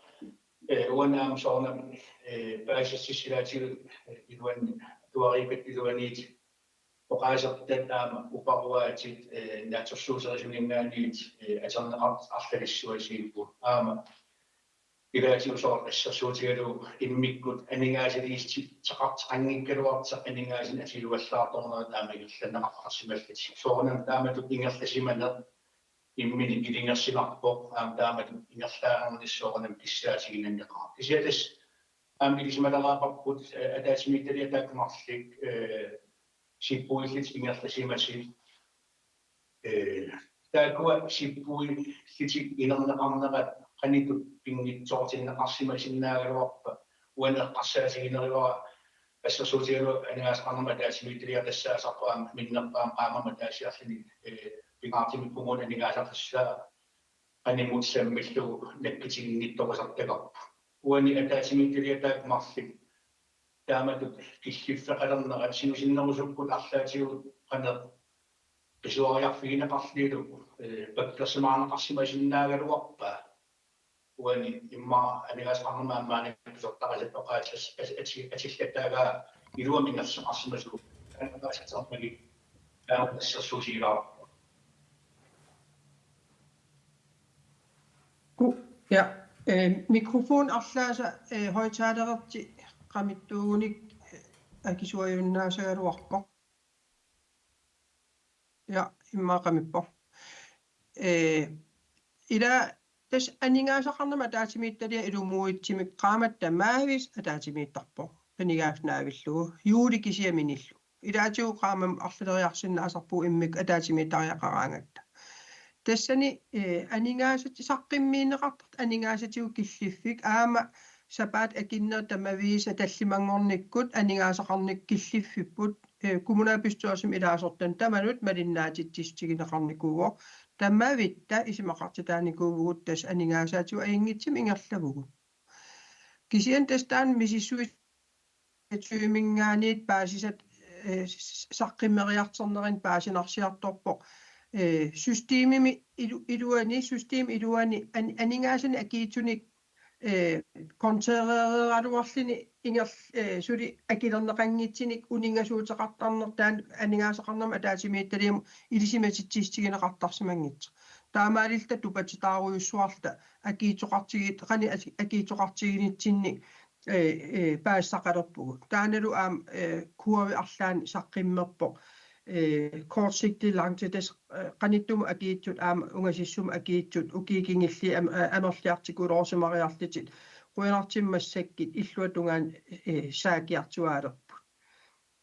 ee, uani aamma soorunami, ee, paasissutissilaatigut, ee, iluani, atuariikkatut iluaniit oqaasertat aamma uparuaatit, ee, naatsorsuuterisuninngaanniit, ee, atorneqar-, arlalissuasiippu aamma ilaatigut soorlu assersuutigalugu immikkut aningaasaliissuteqartoqanngikkaluartoq aningaasanik atuivallaartornerat aamma ingerlanneqartarsimallutik. Soorunami taamatut ingerlasimaneq imminut ilungersunarpoq aamma taamatut ingerlaannarnissaq soorunami kissaatiginanngilaq. Kisianni tassa aamma ilisimaleraaparput, ee, ataatsimiititaliaq taakku marluk, ee, sippuillutik ingerlasimasut. Ee, taakkua sippuillutik inerneqarnerat qanoq pinngitsoortinneqarsimasinnaagaluarpa, uani eqqarsaatiginerivara assersuutigalugu aningaasaqarnermut ataatsimiititaliaq tassaasarpoq aamma minnerpaamik qaammammut ataasiarluni, ee, pingaartumik kommunip aningaasaqassusaa qanimut sammillugu nakkutiginngitsorusartagarput. Uani ataatsimiititaliaq taakku marluk taamatut killiffeqalernerat siusinnerusukkut arlaatigut qanoq qisuariarfigineqarlunilu, ee, pakkersimaarneqarsimasinnaagaluarpa. Uani immaqa aningaasaqarnermut aamma maannakkut pisortaqassat oqaasii as-, as-, ati-, atillattaagaa iluamik ingerlasoqarsimasoq aningaasarnermagit taama assersuutigilaarpoq. Ku-, ja, ee, mikrofon arlaasa, ee, højttalerit qamittuugunik, ee, akisuajunnaasagaluarpoq. Ja, immaqa qamippoq. Ee, ila tassa aningaasaqarnermut ataatsimiititaliap ilumuutsimi qaammat tamaaviisa ataatsimiittarpoq. Qinigaaffik naavillugu, juuli kisiat minillugu. Ilaatigut qaammammut arlaleriarsinnaasarpugut immikkut ataatsimiittariaqaraangatta. Tassani, ee, aningaasat-, saqqummiunneqartartut aningaasatigut killiffik aamma sapaatip akunneri tamaviisa tallimanngornikkut aningaasaqarnikkut killiffipput, ee, kommunalbestyrelsimi ilaasortanik tamanut malinnaatitsissutigineqarnikuuvoq. Tamavitta isumaqartitaanikuuvugut tassa aningaasaatigut ajunngitsumik ingerlavugut. Kisianni tassa taanna misissuisamingaanniit paasisat, ee, s-, s-, saqqummeriartornerini paasinarsiartorpoq. Ee, systemimi ilu-, iluani, systemip iluani an-, aningaasanik akiitsunik, ee, kontereeraluarluni inger-, ee, suli akilerneqanngitsunik uninngasuuteqartarneq taanna aningaasaqarnermut ataatsimiititaliamut ilisimatitsissutigineqartarsimanngitsoq. Taamaalilluta tupatitaarujussuarluta akiitsoqartigi-, qanoq aki-, akiitsoqartiginitsinni, ee, ee, paasisaqalerpugut. Taannalu aamma, ee, Kuavi arlaanni saqqummerpoq. Ee, kortsigtigt langsigtigt, ee, qanittumi akiitsut aamma ungasissumi akiitsut ukiut kingulliit am-, ee, amerliartikuloorsimariarlutik. Qujanartumik massakkut illuatungaani, ee, saakiartuaalerput.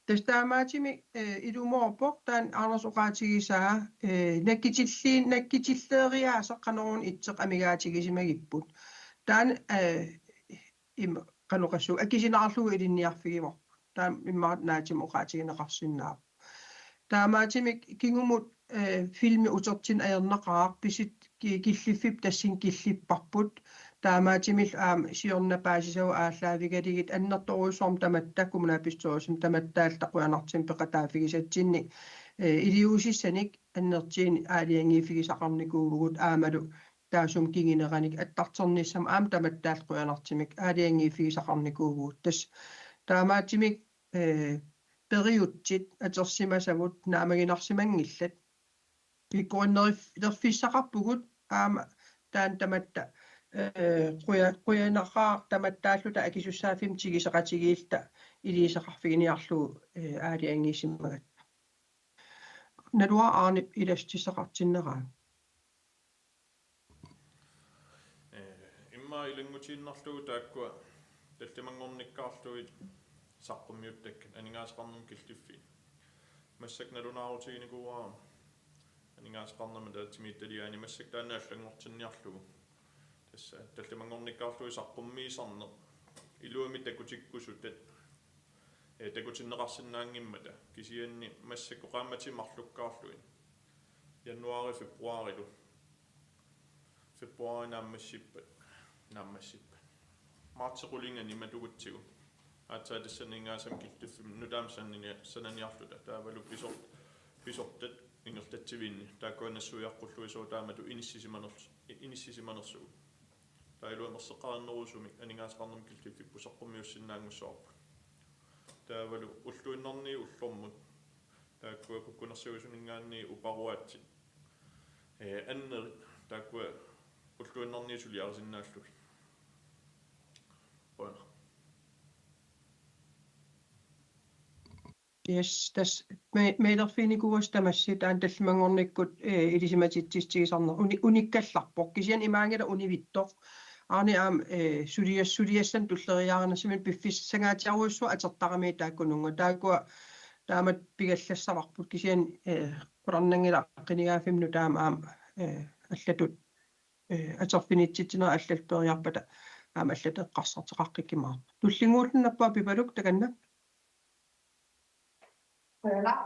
Tassa taamaattumik, ee, ilumoorpoq taanna Anders oqaatigisaa, ee, nakkutilliin-, nakkutilleeriaaseq qanoruna ittoq amigaatigisimagipput. Taanna, ee, im-, qanoq oqassuunga akisunerarlugu ilinniarfigivarput. Taanna immaqa naatsumik oqaatigineqarsinnaavoq. Taamaattumik kingumut, ee, filmi utertinneq ajornaqaaq, pisut ki-, killiffipput tassani killipparput. Taamaattumillu aamma siorna paasisavut aallaavigalugit annertoorujussuarmik tamatta kommunalbestyrelsimi tamattaalluta qujanartumik peqataaffigisatsinnik, ee, iliuusissanik annertuumik aalajangiiffigisaqarnikuuvugut aammalu taassuma kinguneranik attartornissamut aamma tamattaalluta qujanartumik aalajangiiffigisaqarnikuuvugut. Tassa taamaattumik, ee, periutsit atorsimasavut naammaginarsimanngillat. Pikkorinnerif-, -nerfissaqarpugut aamma taanna tamatta, ee, quja-, qujanaqaaq tamattaalluta akisussaaffimmik tiguseqatigiilluta iliuuseqarfiginiarlugu, ee, aalajangiisimagatta. Naluara Arnep ilassutissaqartinneraagu. Ee, immaqa ilanngutiinnarlugu taakkua tallimanngornikkaarlugit saqqummiuttakkat aningaasaqarnermut killiffiit. Massakkut nalunaarutiginikuuara aningaasaqarnermut ataatsimiititaliaani massakkut taanna allanngortinniarlugu. Tassa tallimanngornikkaarlugit saqqummiisarneq iluamik takutikkusutat, ee, takutinneqarsinnaanngimmata kisianni massakkut qaammatit marlukkaarlugit januaari februarilu. Februari naammassippat, naammassippat. Martsi qulingani matugutsigu. Aatsaat tassani aningaasat killiffimmi nutaamik sanani-, sananiarluta. Taavalu pisor-, pisortat ingerlatsivinni. Taakkua nassuiaqqulluisoq taamatut inissisimaners-, inissisimanersugut. Taava iluamik erseqqarinnerusumik aningaasaqarnermut killiffipput saqqummiussinnaanngussavarput. Taavalu ulluinnarni ullormut. Taakkua kukkunersiuisuninngaanniit uparuaatsit. Ee, annerit, taakkua ulluinnarni suliarisinnaallugit. Qujanaq. Yes, tassa me-, mailerfiginikuuassat tamassi taanna tallimanngornikkut, ee, ilisimatitsissutigisarneq uni-, unikkallarpoq. Kisianni imaanngilaq univittoq. Arne aamma, ee, sulias-, suliassanik tulleriiaarinersiminnik piffissangaatsiarujussuaq atortaramiuk taakkununnga. Taakkua taamatut pigallassavarput kisianni, ee, qularnanngilaq qinigaaffimmi nutaamik aamma, ee, allatut, ee, atorfinitsitsineq allatut peeriarpata aamma allatut eqqarsartoqaqqikkumaarpoq. Tullinnguulluni napparput Pipaluk takanna. Qujanaq.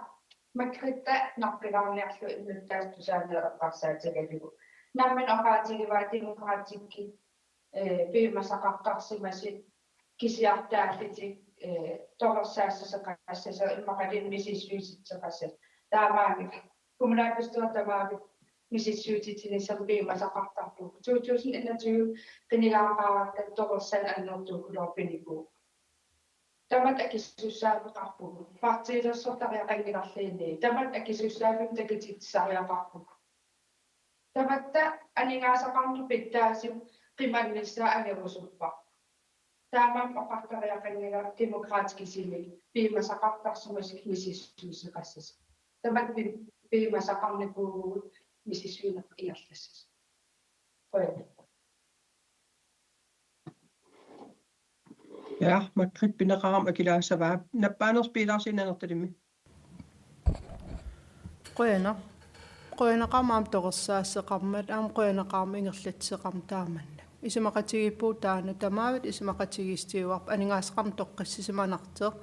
Margrethe nappilaarniarlu innuttaasut tusaaneq eqqarsaatigalugu. Nammineq oqaatigivaa Demokraatikkut, ee, piumasaqartarsimasut kisiartaallutik, ee, torersaassaqassasoq immaqaluunniit misissuisitseqassasoq. Taamaammat kommunalbestyrelsip tamaviat misissuisititsinissamut piumasaqartarpugut. To tusind enogtyve qinigaaqaaratta torersaaneq annertuukkulooq pinikuuvoq. Tamatta akisussaaffeqarpugut. Partiilersortariaqanngilarluunniit. Tamatta akisussaaffimmik takutitsisariaqarpugut. Tamatta aningaasaqarnermut pitsaasumik qimannissaa angerusupparput. Taamaammat oqartariaqanngilaq Demokraatit kisimik piumasaqartarsimasut misissuisoqassasoq. Tamatta pi-, piumasaqarnikuuvugut misissuineq ingerlassasoq. Qujanaq. Ja, Margrethe pineqarami akilaassavaa. Nappaanersoq Piilaarsi Nanortalimmi. Qujanaq. Qujanaqaaq aamma torersaassaqarmat, aamma qujanaqaaq aamma ingerlatsisoqarmat taamannak. Isumaqatigiippugut taanna tamaviat, isumaqatigiissutigivarput aningaasaqarnermut toqqissisimanartoq,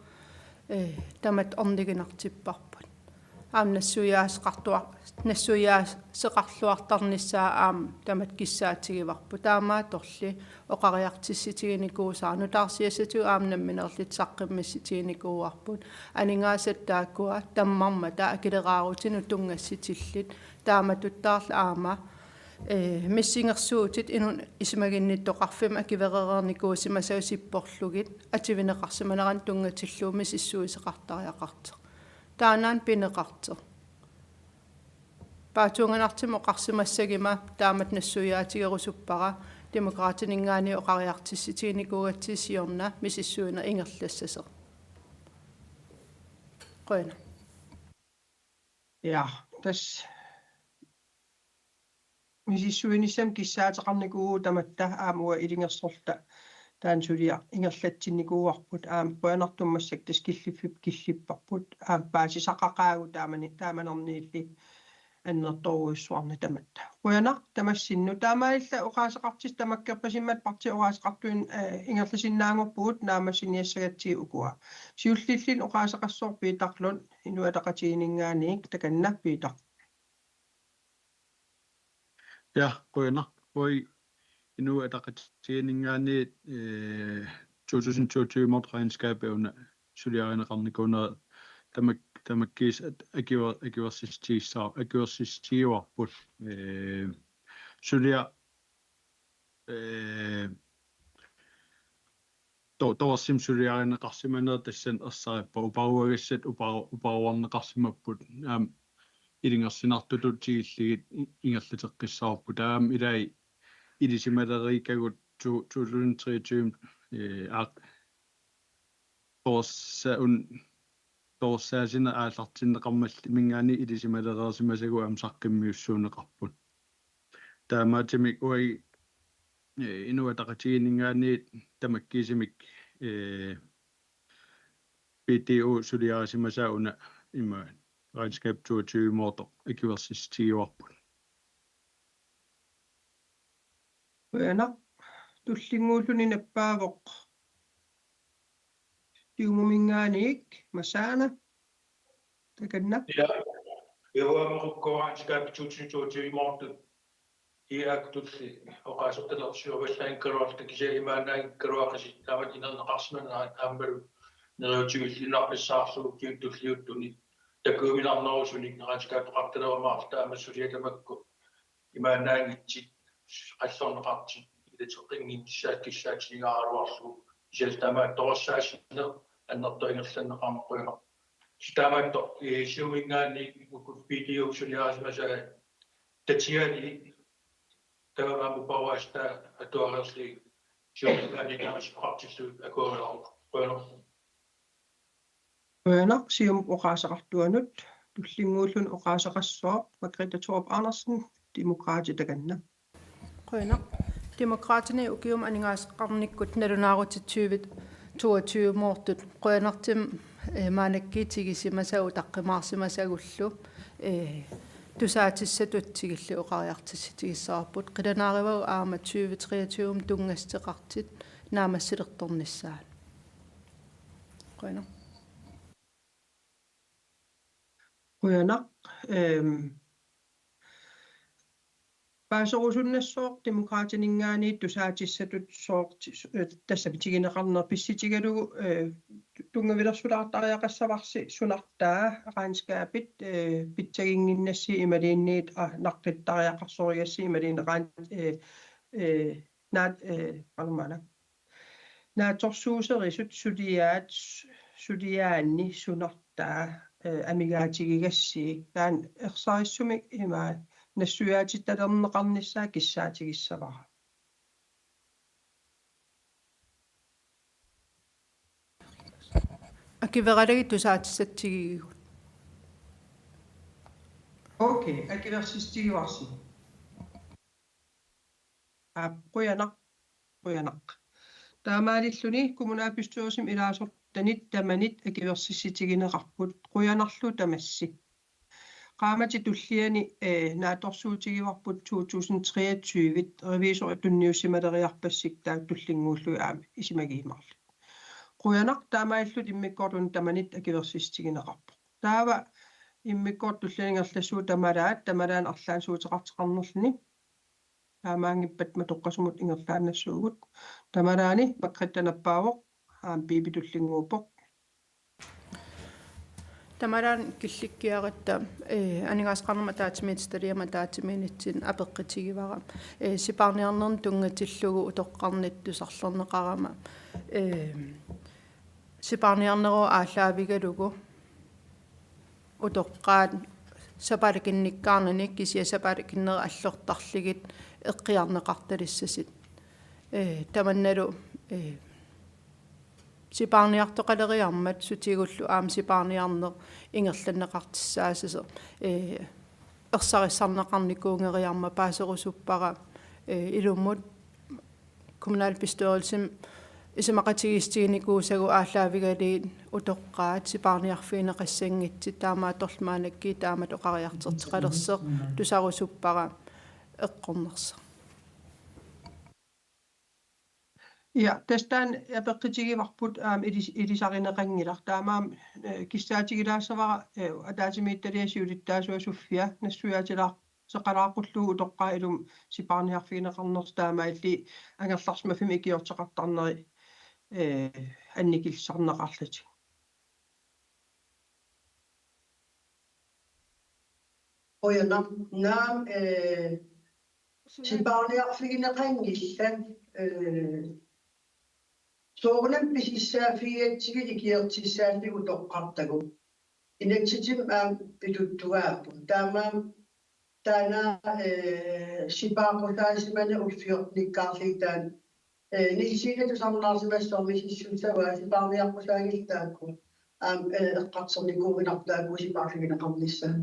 ee, tamatta orniginartipparput. Aamma nassuiaaseqartua-, nassuiaaseqarluartarnissaa aamma tamatta kissaatigivarput. Taamaattorli oqariartuutiginikuusara nutaarsiassatigut aamma nammineerluta saqqummissutiginikuuarput. Aningaasat taakkua tammarmata akileraarutinut tunngassutillit. Taamatuttaarlu aamma, ee, missingersuutit inunnut isumaginnittoqarfimmut akuerereernikuusimasagut sipporlugit atuineqarsimaneranut tunngatillugu misissuisoqartariaqartoq. Taannaana pineqartoq. Paatsuunganartumik oqarsimassaguma taamatut nassuiaatigerusuppara Demokraatininngaanniit oqariartuutiginikuugatsigit siorna misissuineq ingerlassasoq. Qujanaq. Ja, tassa misissuinissamut kissaateqarnikuuvugut tamatta aamma uanga ilungersorluta taanna suliaq ingerlatsinnikuuarput aamma qujanartumik massakkut tassa killiffik killipparput aamma paasisaqaqaagut taamani taamanerniilli annertoorujussuarnik tamatta. Qujanaq tamassinnut. Taamaalilluta oqaaseqartut tamakkerpasimmat partiit oqaaseqartuinnaat, eh, ingerlasinnaanngorpugut naammassiniassagatsigit ukua. Siullilluunniit oqaaseqassooq Peter Lund, Inuit Ataqatigiinninngaanniit, takanna Peter. Ja, qujanaq. Uagut Inuit Ataqatigiinninngaanniit, eh, to tusind toogtyve-mut regnskabet una suliarineqarnikuunera tamak-, tamakkiisumik akuer-, akuersissutigissaa-, akuersissutigivarput. Eh, suliaq, eh, to-, torersumik suliarineqarsimanera tassani ersarippoq, uparuagassat uparu-, uparuarneqarsimapput. Aamma ilungersunartutut tikillugit i-, ingerlateqqissavarput. Taava aamma ilai ilisimaleriikkagut to-, to tusind treogtyve, eh, aaq-, torersa-, un-, torersaasunera aallartinneqarmallugu minngaanniit ilisimalersimasagut aamma saqqummiussuunneqarput. Taamaattumik uagut, eh, Inuit Ataqatigiinninngaanniit tamakkiisumik, eh, B D O suliarisimasaa una ima regnskab toogtyve-moortoq akuersissutigivarput. Qujanaq. Tullinnguulluni nappaavoq Siumuminngaanniit Masaana. Takanna. Ja, iuaamaqukkoraanskab tusind toogtyve-moortut. Iaakkutulli oqaasertalersiuavallaanngikkaluarluta kisianni imaannaanngikkaluaqisi taamatut inerneqarsimanerat aammalu neriuutivilliinnarpassaarlugu ukiuni tulliuttuni takujuminarnerusunik regnskabeqartalerumaarluta aamma suliat tamakku imaannaanngitsut, qallorneqartut, ilateqqinngin-, kissaat-, kissaatigigaaraluarlugu, kisianni tamaat torersaasunera annertooq ingerlanneqarmat qujanaq. Kisianni taamaattoq, eh, Siumuminngaanniit uku B D O suliarisimasaat tatigalugu, taava aamma uparuaasut atuareerlugit Siumuminngaanniit tamassi oqartillugit akuerilaaruk. Qujanaq. Qujanaq Siumup oqaaseqartuanut. Tullinnguulluni oqaaseqassooq Margrethe Thorup Andersen, Demokraatit, takanna. Qujanaq. Demokraatini ukiumut aningaasaqarnikkut nalunaarutit tyve toogtyve-moortut qujanartumik, eh, maannakkut tigisimasagut utaqqimaarsimasagullu, eh, tusaatissatut tikillugu oqariartuutigissavarput. Qilanaarivagut aamma tyve treogtyve-mut tunngassuteqartut naammassilertornissaat. Qujanaq. Qujanaq. Ehm, paaserusunnassooq Demokraatininngaanniit tusaatissatut sooq ti-, eh, tassami tiguneqarneq pissutigalugu, eh, tu-, tunngavilersulaartariaqassavarsi sunartaa regnskabit, eh, pitsaginnginnassi imaluunniit, ah, naqqittariaqarsorigassi imaluunniit regn-, eh, eh, naat-, eh, qanormaana. Naatsorsuuserisut suliaat, suliaanni sunartaa, eh, amigaatigigassiuk, taanna ersarissumik ima nassuiaatittalerneqarnissaa kissaatigissavara. Akueralagit tusaatissatut tigigigut. Okay, akuersissutigivarsi. Aap, qujanaq, qujanaq. Taamaalilluni kommunalbestyrelsimi ilaasortanit tamanit akuersissutigineqarput, qujanarlu tamassi. Qaammatip tulliani, eh, naatsorsuutigivarput to tusind treogtyve revisorit tunniussimaleriarpassuit taakku tullinnguullugit aamma isumagiumaarlugit. Qujanaq, taamaalilluta immikkoortuni tamanit akuersissutigineqarpoq. Taava immikkoortut tulliani ingerlassagut tamalaat, tamalaani arlaannik suuteqartoqarnerluni. Taamaanngippat matoqqasumut ingerlaannassuugut. Tamalaani Margrethe nappaavoq, aamma Piipi tullinnguuppoq. Tamalaani killikkiaratta, eh, aningaasaqarnermut ataatsimiititaliamut ataatsimiinitsinni apeqqutigivara. Eh, sipaarniarnerni tunngatillugu utoqqarnitut tusarlerneqarama. Eh, sipaarniarnerup aallaavigalugu utoqqaat sapaatip akunnikkaarnini kisianni sapaatip akunneri allortarlugit eqqiarneqartalissasut. Ee, tamannalu, ee, sipaarniartoqaleriarmat sutigullu aamma sipaarniarneq ingerlanneqartussaasoq, ee, ersarissarneqarnikuugeriarmat paaserusuppara, ee, ilummut kommunalbestyrelsimi isumaqatigiissutiginikuusagut aallaavigalugit utoqqaat sipaarniarfigineqassanngitsut, taamaattorli maannakkut taamatut oqariartortoqalersoq tusarusuppara eqqornersoq. Ja, tassa taanna apeqqutigivarput aamma ilis-, ilisarineqanngilaq. Taamaammat, eh, kissaatigilaassavara, eh, ataatsimiititaliap siulittaasua Sofia nassuiaatilaar-, seqalaaqullugu utoqqaat ilumut sipaarniarfigineqarnersoq taamaalillutik angerlarsimaffimmik ikiorteqartarneri, eh, annikillisarneqarlutik. Qujanaq, naamik, eh, sipaarniarfigineqanngillat, eh, soorunami pisissaaffigigatsigit ikiortissaallutik utoqqartagut. Inatsisimi aamma pituttugaarput. Taamaammat taanna, eh, sipaaqusaasimaneq ulloqarnikkaarlugit taanna, eh, Nielsine tusarnaarsimassaaq misissussavaa sipaarniaqqusaanngillat taakku. Aamma, eh, eqqartornikuuinnarput taakku sipaarfigineqarnissaat.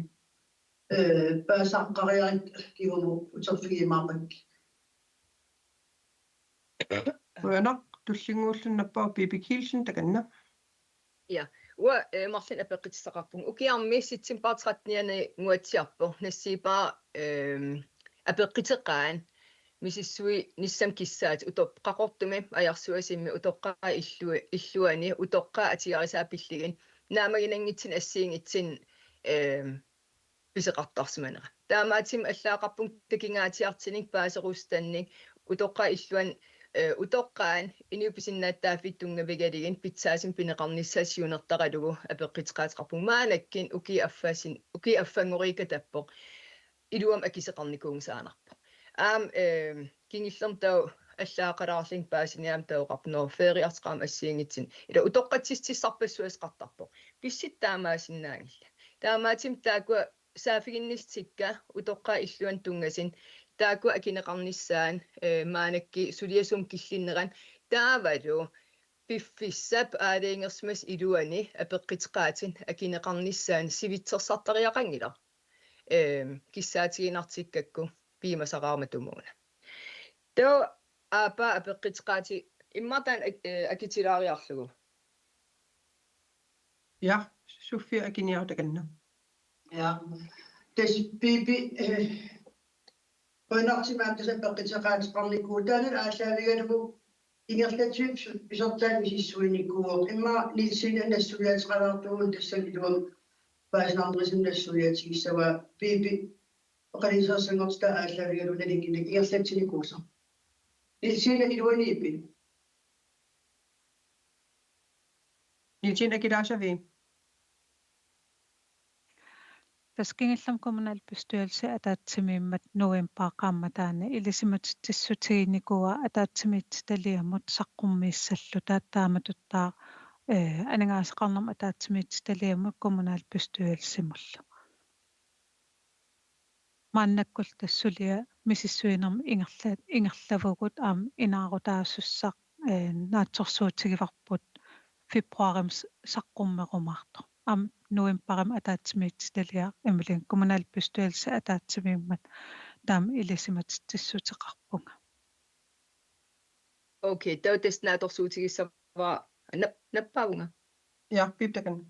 Eh, paasaqqariarit kingumut uterfigiumaarpakka. Qujanaq, tullinnguulluni nappaa Pipi Kielsen takanna. Ja, uanga, eh, marlunnik apeqqutissaqarpunga. Ukiarmi september trettenianni nguatsiarpoq, nassiuppara, ehm, apeqquteqaat misissuinissamut kissaatit utoq-, Qaqortumi, Ajarsuasimi, utoqqaat illu-, illuanni, utoqqaat atugarisaat pillugit, naammaginanngitsunik assigiinngitsunik, ehm, pisoqartarsimanera. Taamaattumik allaqqaarpunga takugaatsiartunik paaserusutannik utoqqaat illuanni, eh, utoqqaat inuit pisinnaatitaaffiit tunngavigalugit pitsaasumik pineqarnissaat siunertaralugu apeqquteqaateqarpunga. Maannakkut ukiut affaasin-, ukiut affanngoriikatappoq iluamik akisoqarnikuunngisaannarpoq. Aamma, eh, kingullermik taava allaaqqalaarluni paasiniaam taava oqarpoq: Nå, feriartoqarmat assigiinngitsunik. Ila utoqqatsissutissarpassuaqartarpoq. Pissutsit taamaasinnaanngillat. Taamaattumik taakkua saaffiginnissutikka utoqqaat illuanni tunngasut, taakkua akineqarnissaat, eh, maannakkut suliassumik killinnerat taavalu piffissap aalajangersimasap iluani apeqquteqaatit akineqarnissaat sivitsersartariaqanngilaq. Ehm, kissaatiginartikkakku piumasaqaaq matumuuna. Taava aappaa apeqquteqaatit immaqa taanna ak-, eh, akitilaariarlugu. Ja, Sofia Akiniaruk takanna. Ja. Tassa Pipi, eh, qujanartumik tassa apeqquteqaateqarnikuuvoq. Taanna aallaavigalugu ingerlatsivimmi su-, pisortaat misissuinikuuvoq. Immaqa Nielsine nassuiaateqalaartuuvoq, tassani iluamik paasinerusunik nassuiaatigissavaa. Pipi, oqaluuserissanngortitaa aallaavigalugu nalinginnaasumik ingerlatsinikuusoq. Nielsine, iluaniippi? Nielsine, akilaassavit? Tassa kingullermik kommunalbestyrelsi ataatsimiimmat novembarip qaammataani ilisimatitsissutiginikuuaa ataatsimiititaliamut saqqummiussalluta, taamatuttaaq, eh, aningaasaqarnermut ataatsimiititaliamut kommunalbestyrelsimullu. Maannakkullu tassa suliaq misissuinermik ingerla-, ingerlavugut aamma inaarutaasussaq, eh, naatsorsuutigivarput februarimi s-, saqqummerumaartoq. Aamma novembarimi ataatsimiititaliaq imaluunniit kommunalbestyrelsi ataatsimiimmat taama ilisimatitsissuteqarpunga. Okay, taava tassa naatsorsuutigissavara nap-, nappaavunga. Ja, Pipi takanna.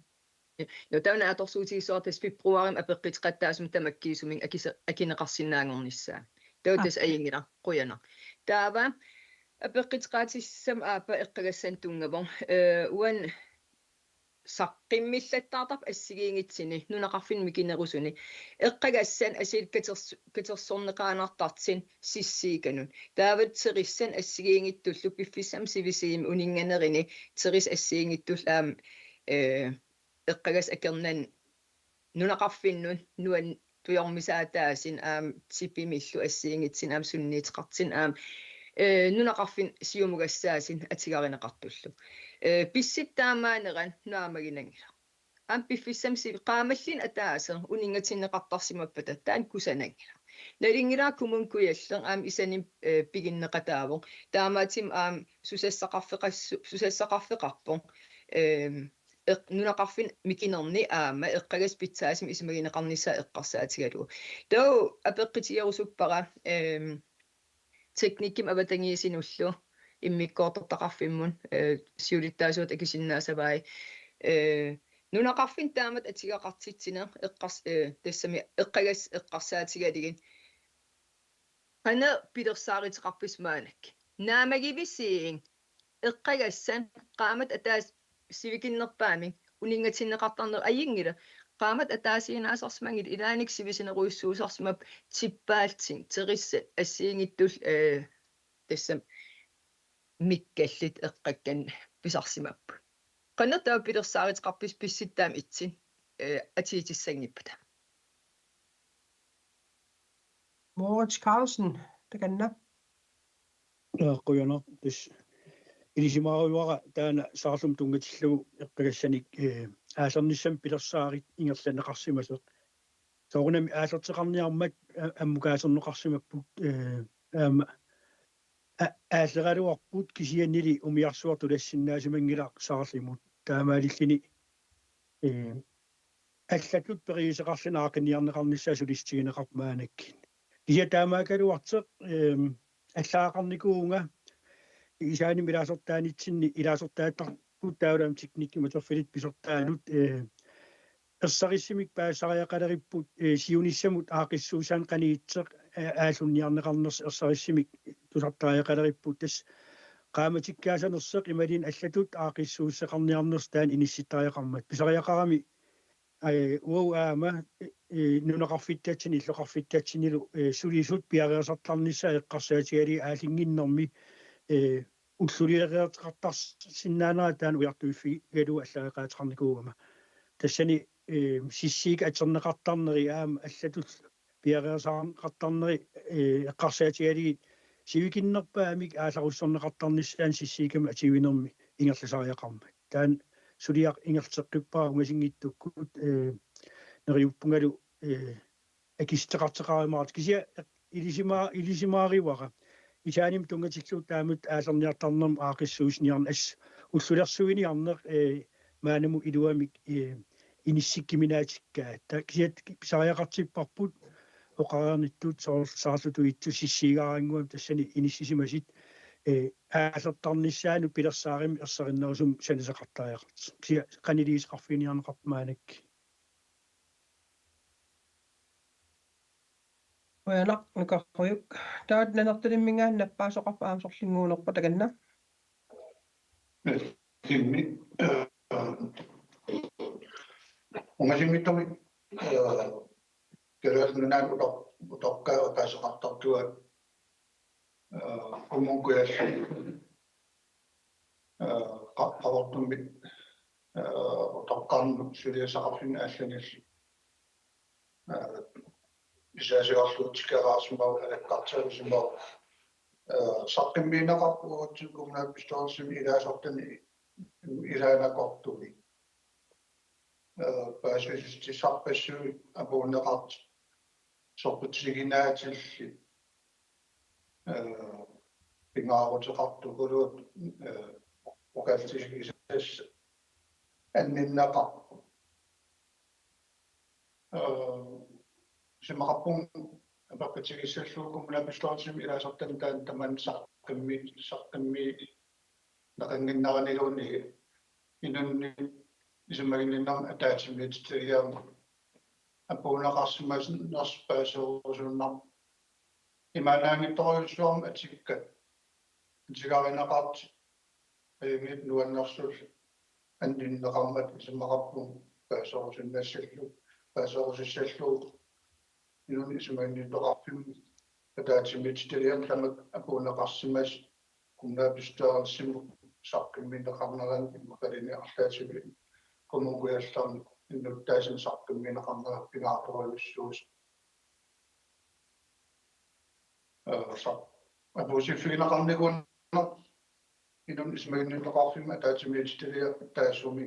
Ja, taava naatsorsuutigissavara tassa februarimi apeqquteqattaasumik tamakkiisumik akise-, akineqarsinnaanngornissaa. Taava tassa, aa, ajunngilaq, qujanaq. Taava apeqquteqaatissamut aappaa eqqagassanik tunngavoq. Eh, uani saqqummillattaartarpoq assigiinngitsuni, nunaqarfinni mikinerusuni. Eqqagassat assigiinngitsut katers-, katersorneqaannartartut sissiukanut. Taava terissat assigiinngitsullu piffissami sivisimi uninnganerini terissat assigiinngitsullu aamma, eh, eqqagassat akornanni nunaqarfinnut nuann-, tujormisaataasunik aamma tipimillu assigiinngitsunik aamma sunniuteqartunik aamma, eh, nunaqarfinni siumugassaasunik atugarineqartullu. Eh, pissutsit taamaanerat naammaginanngilaq. aamma piffissami sivi-, qaammallinneq ataaseq uninngatinneqartarsimappata taanna kusananngilaq. Nalunngilara Kommune Kujalleq aamma isanim, eh, piginneqataavoq. Taamaattumik aamma susassaqarfeqassu-, susassaqarfeqarpoq. Ehm, eq-, nunaqarfinni mikinerni aamma eqqagassat pitsaasumik isumagineqarnissaa eqqarsaatigalugu. Taava apeqqutigerusuppara, ehm, teknikkimik avatangiisinullu immikkoortortaqarfimmut, eh, siulittaasuat akisinnaassavai. Eh, nunaqarfinni taamatut atugaqartitsineq eqqars-, eh, tassami eqqagassat eqqarsaatigalugit. Qanoq pilersaaruteqarpisi maannakkut? Naammagivisiuk eqqagassat qaammatit ataaseq sivikinnerpaamik uninngatinneqartarneq ajunngilaq. Qaammatit ataasiinnaasarsimanngillat, ilaanni sivisunerujussuusarsimapput tippaallutik, terissat assigiinngitsut, eh, tassami mikkallutik eqqakkanik pisarsimapput. Qanoq taava pilersaaruteqarpisi pissutsit aamma ittunik, eh, atuutissanngippata? Moritz Carlsen, takanna. Ja, qujanaq, tassa ilisimaaruara taanna saarlumut tunngatillugu eqqagassanik, eh, aallernissamut pilersaarutit ingerlanneqarsimasoq. Soorunami aallerteqarniarmat, a-, ammukaaserneqarsimapput, eh, aamma a-, aalleraluarput kisiannili umiarsuaq tulassinnaasimanngilaq saarlumut. Taamaalilluni, eh, allatut periuseqarluni aaqqinniarneqarnissaa sulissutigineqarpoq maannakkut. Kisianni taamaakkaluartoq, ehm, allagaqarnikuuvunga isaanimi ilaasortaanitsinni ilaasortaattarput taavalu aamma teknikkimut atorfillit pisortaanut, eh, ersarissumik paasisariaqaleripput, eh, siunissamut aaqqissuussaanut qanoq ittoq, eh, aallunniarneqarnersoq ersarissumik tusartariaqaleripput tassa qaammatikkaassanersoq imaluunniit allatut aaqqissuussuseqarniarnersoq taanna inissittariaqarmat. Pisariaqarami, eh, uagut aamma, eh, nunaqarfittatsinnut illoqarfittatsinnilu, eh, sulisut piareersartarnissaa eqqarsaatigalugit aallunnginnermi, eh, ullulereerteqartarsinnaanera taanna ujartuiffigalugu allagaqaateqarnikuugama. Tassani, eh, sissiukkut atorneqartarneri aamma allatut piareersaqartarneri, eh, eqqarsaatigalugit sivikinnerpaamik aallarussorneqartarnissaanut sissiukkamik atuinermi ingerlasariaqarmat. Taanna suliaq ingerlateqqippara ungasinngitsukkut, eh, neriuppungalu, eh, akissuteqartoqarumaartoq. Kisianni ilisima-, ilisimaaruara. Isaanimi tunngatillugu taamatut aallerniartarnermut aaqqissuussiniarneq, assut ullulersuiniarneq, eh, maannamut iluamik, eh, inissikkuminaatikkaat. Taava kisianni pisariaqartipparput oqareernittut soorlu saarlutut ittoq sissiugaarannguamik tassani inissisimasut, eh, aallertarnissaanut pilersaarummik ersarinnerusumik sanasoqartariaqartoq. Kisianni qaniliisaqarfiginiarneqarpoq maannakkut. Qujanaq, nukarrujuk. Taava Nanortalimminngaanniit nappaasoqarpoq aamma sorlinnguunerpoq, takanna. Kimmi, eh, ungasinngitsumik, eh, Kalaallit Nunaanni utor-, utoqqaat oqaaseqartartuat, eh, Kommune Kujalleq, eh, qa-, Qaqortumi, eh, utoqqarnut suliassaqarfinni allanillu, eh, isaasiorlugu tikeraarsimavoq, alakkarterusimavoq, eh, saqqummiunneqarpoq uatsinnut kommunalbestyrelsimi ilaasortani ilaanakortumi, eh, paasissutissarpassuit apuunneqartut soqutiginaatillit, eh, pingaaruteqartukuluupput, eh, oqallisigisassat anninneqarput. Eh, isumaqarpunga apeqqutigissallugu kommunalbestyrelsimi ilaasortani taanna tamanna saqqummi-, saqqummiunneqannginnaraniluunniit inunnik isumaginninnermik ataatsimiititaliami apuunneqarsimanersoq paaserusunnarpoq. Imaannaanngitsorujussuarmik atikka-, atugaarineqartut ajunngitsut nuannersullu anninneqarmata isumaqarpunga paaserusunnassallugu, paaserusussallugu inunnik isumaginnittoqarfimmut ataatsimiititaliami tamakku apuunneqarsimasut kommunalbestyrelsimut saqqummiunneqarnerannut immaqaluunniit arlaatigut Kommune Kujallermi innuttaasut saqqummiunneqarnerat pingaartorujussuusoq. Eh, sa-, apuussiffigineqarnikuuneq inunnik isumaginnittoqarfimmut ataatsimiititaliap taassuma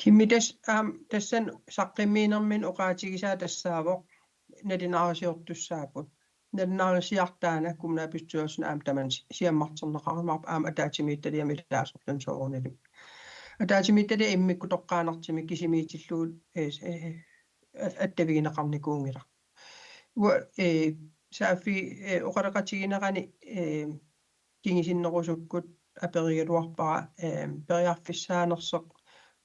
Kimmi, tassa aamma tassani saqqummiinermini oqaatigisaa tassaavoq nalunaarsiortussaapput. Nalunaarsiartaana kommunalbestyrelsen aamma tamanna si-, siammarterneqarumaarpoq aamma ataatsimiititaliami ilaasortuni soorunalimi. Ataatsimiititaliap immikkut toqqaannartumik kisimiitillugu, eh, eh, at-, attavigineqarnikuunngilaq. Uanga, eh, saaffi-, eh, oqaloqatiginerani, eh, kingusinnerusukkut aperigaluarpara, eh, periarfissaanersoq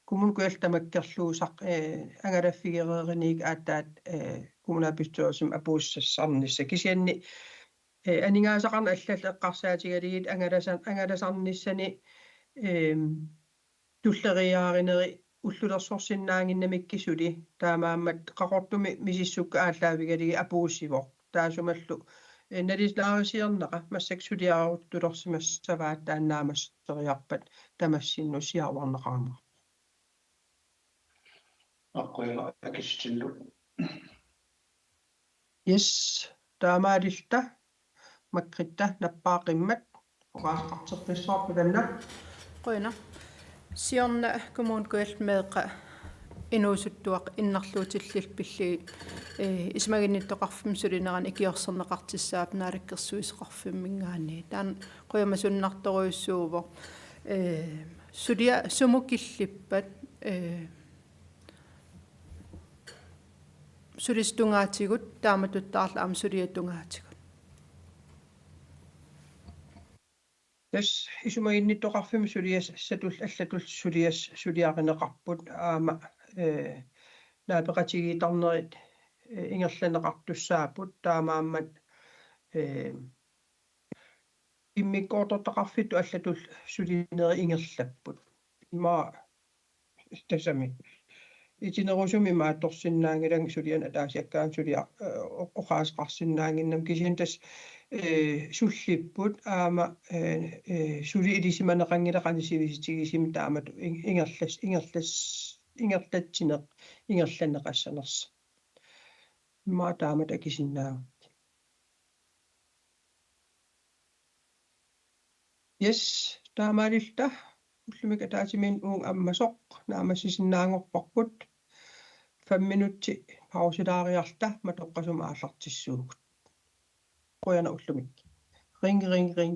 Kommune Kujalleq tamakkerlugu saq-, eh, angalaffigereerinikkut aatsaat, eh, kommunalbestyrelsimi apuussassarnissaq. Kisianni, eh, aningaasaqarneq allallu eqqarsaatigalugit angalasa-, angalasarnissani, eh, tulleriiaarineri ullulersorsinnaannginnamikkit suli, taamaammat Qaqortumi misissukkut aallaavigalugit apuussivoq. Taassumalu, eh, nalunaarsiornera massakkut suliaruttulersimassavaat, taanna naammasseriarpat tamassinnut siaruarneqarumaarpoq. Aa, qujanaq akissutsinullu. Yes, taamaalilluta Margrethe nappaaqimmat oqaaseqarterpassuarput taanna. Qujanaq. Siorna Kommune Kujalleq meeqqat inuusuttuaqqat innarluutillugit pillugit, eh, isumaginnittoqarfimmi sulinerani ikiorserneqartussaapput naalakkersuisoqarfimminngaanniit. Taanna qujamasunnartorujussuuvoq. Eh, suliat sumut killippat, eh, sulisut tungaatigut, taamatuttaarlu aamma suliat tungaatigut. Tassa isumaginnittoqarfimmi suliassatullu allatullu sulias-, suliarineqarput aamma, eh, naapeqatigiittarnerit, eh, ingerlanneqartussaapput, taamaammat, eh, immikkoortortaqarfittut allatullu sulinerit ingerlapput. Immaqa tassami itinerusumik imaattorsinnaanngilanga sulianik ataasiakkaanut suliaq, eh, oq-, oqaaseqarsinnaannginnami, kisianni tassa, eh, sullipput aamma, eh, eh, suli ilisimaneqanngilaq qanoq sivisutigisumik taamatut in-, ingerlas-, ingerlas-, ingerlatsineq ingerlanneqassanersoq. Immaqa taamatut akisunnaavutit. Yes, taamaalilluta ullumikkut ataatsimiinneq uunga ammasoq naammassisinnaanngorparput. Fem minutsit pausilaariarluta matoqqasumik aallartissuugut. Qujanaq ullumikkut. Ring, ring, ring.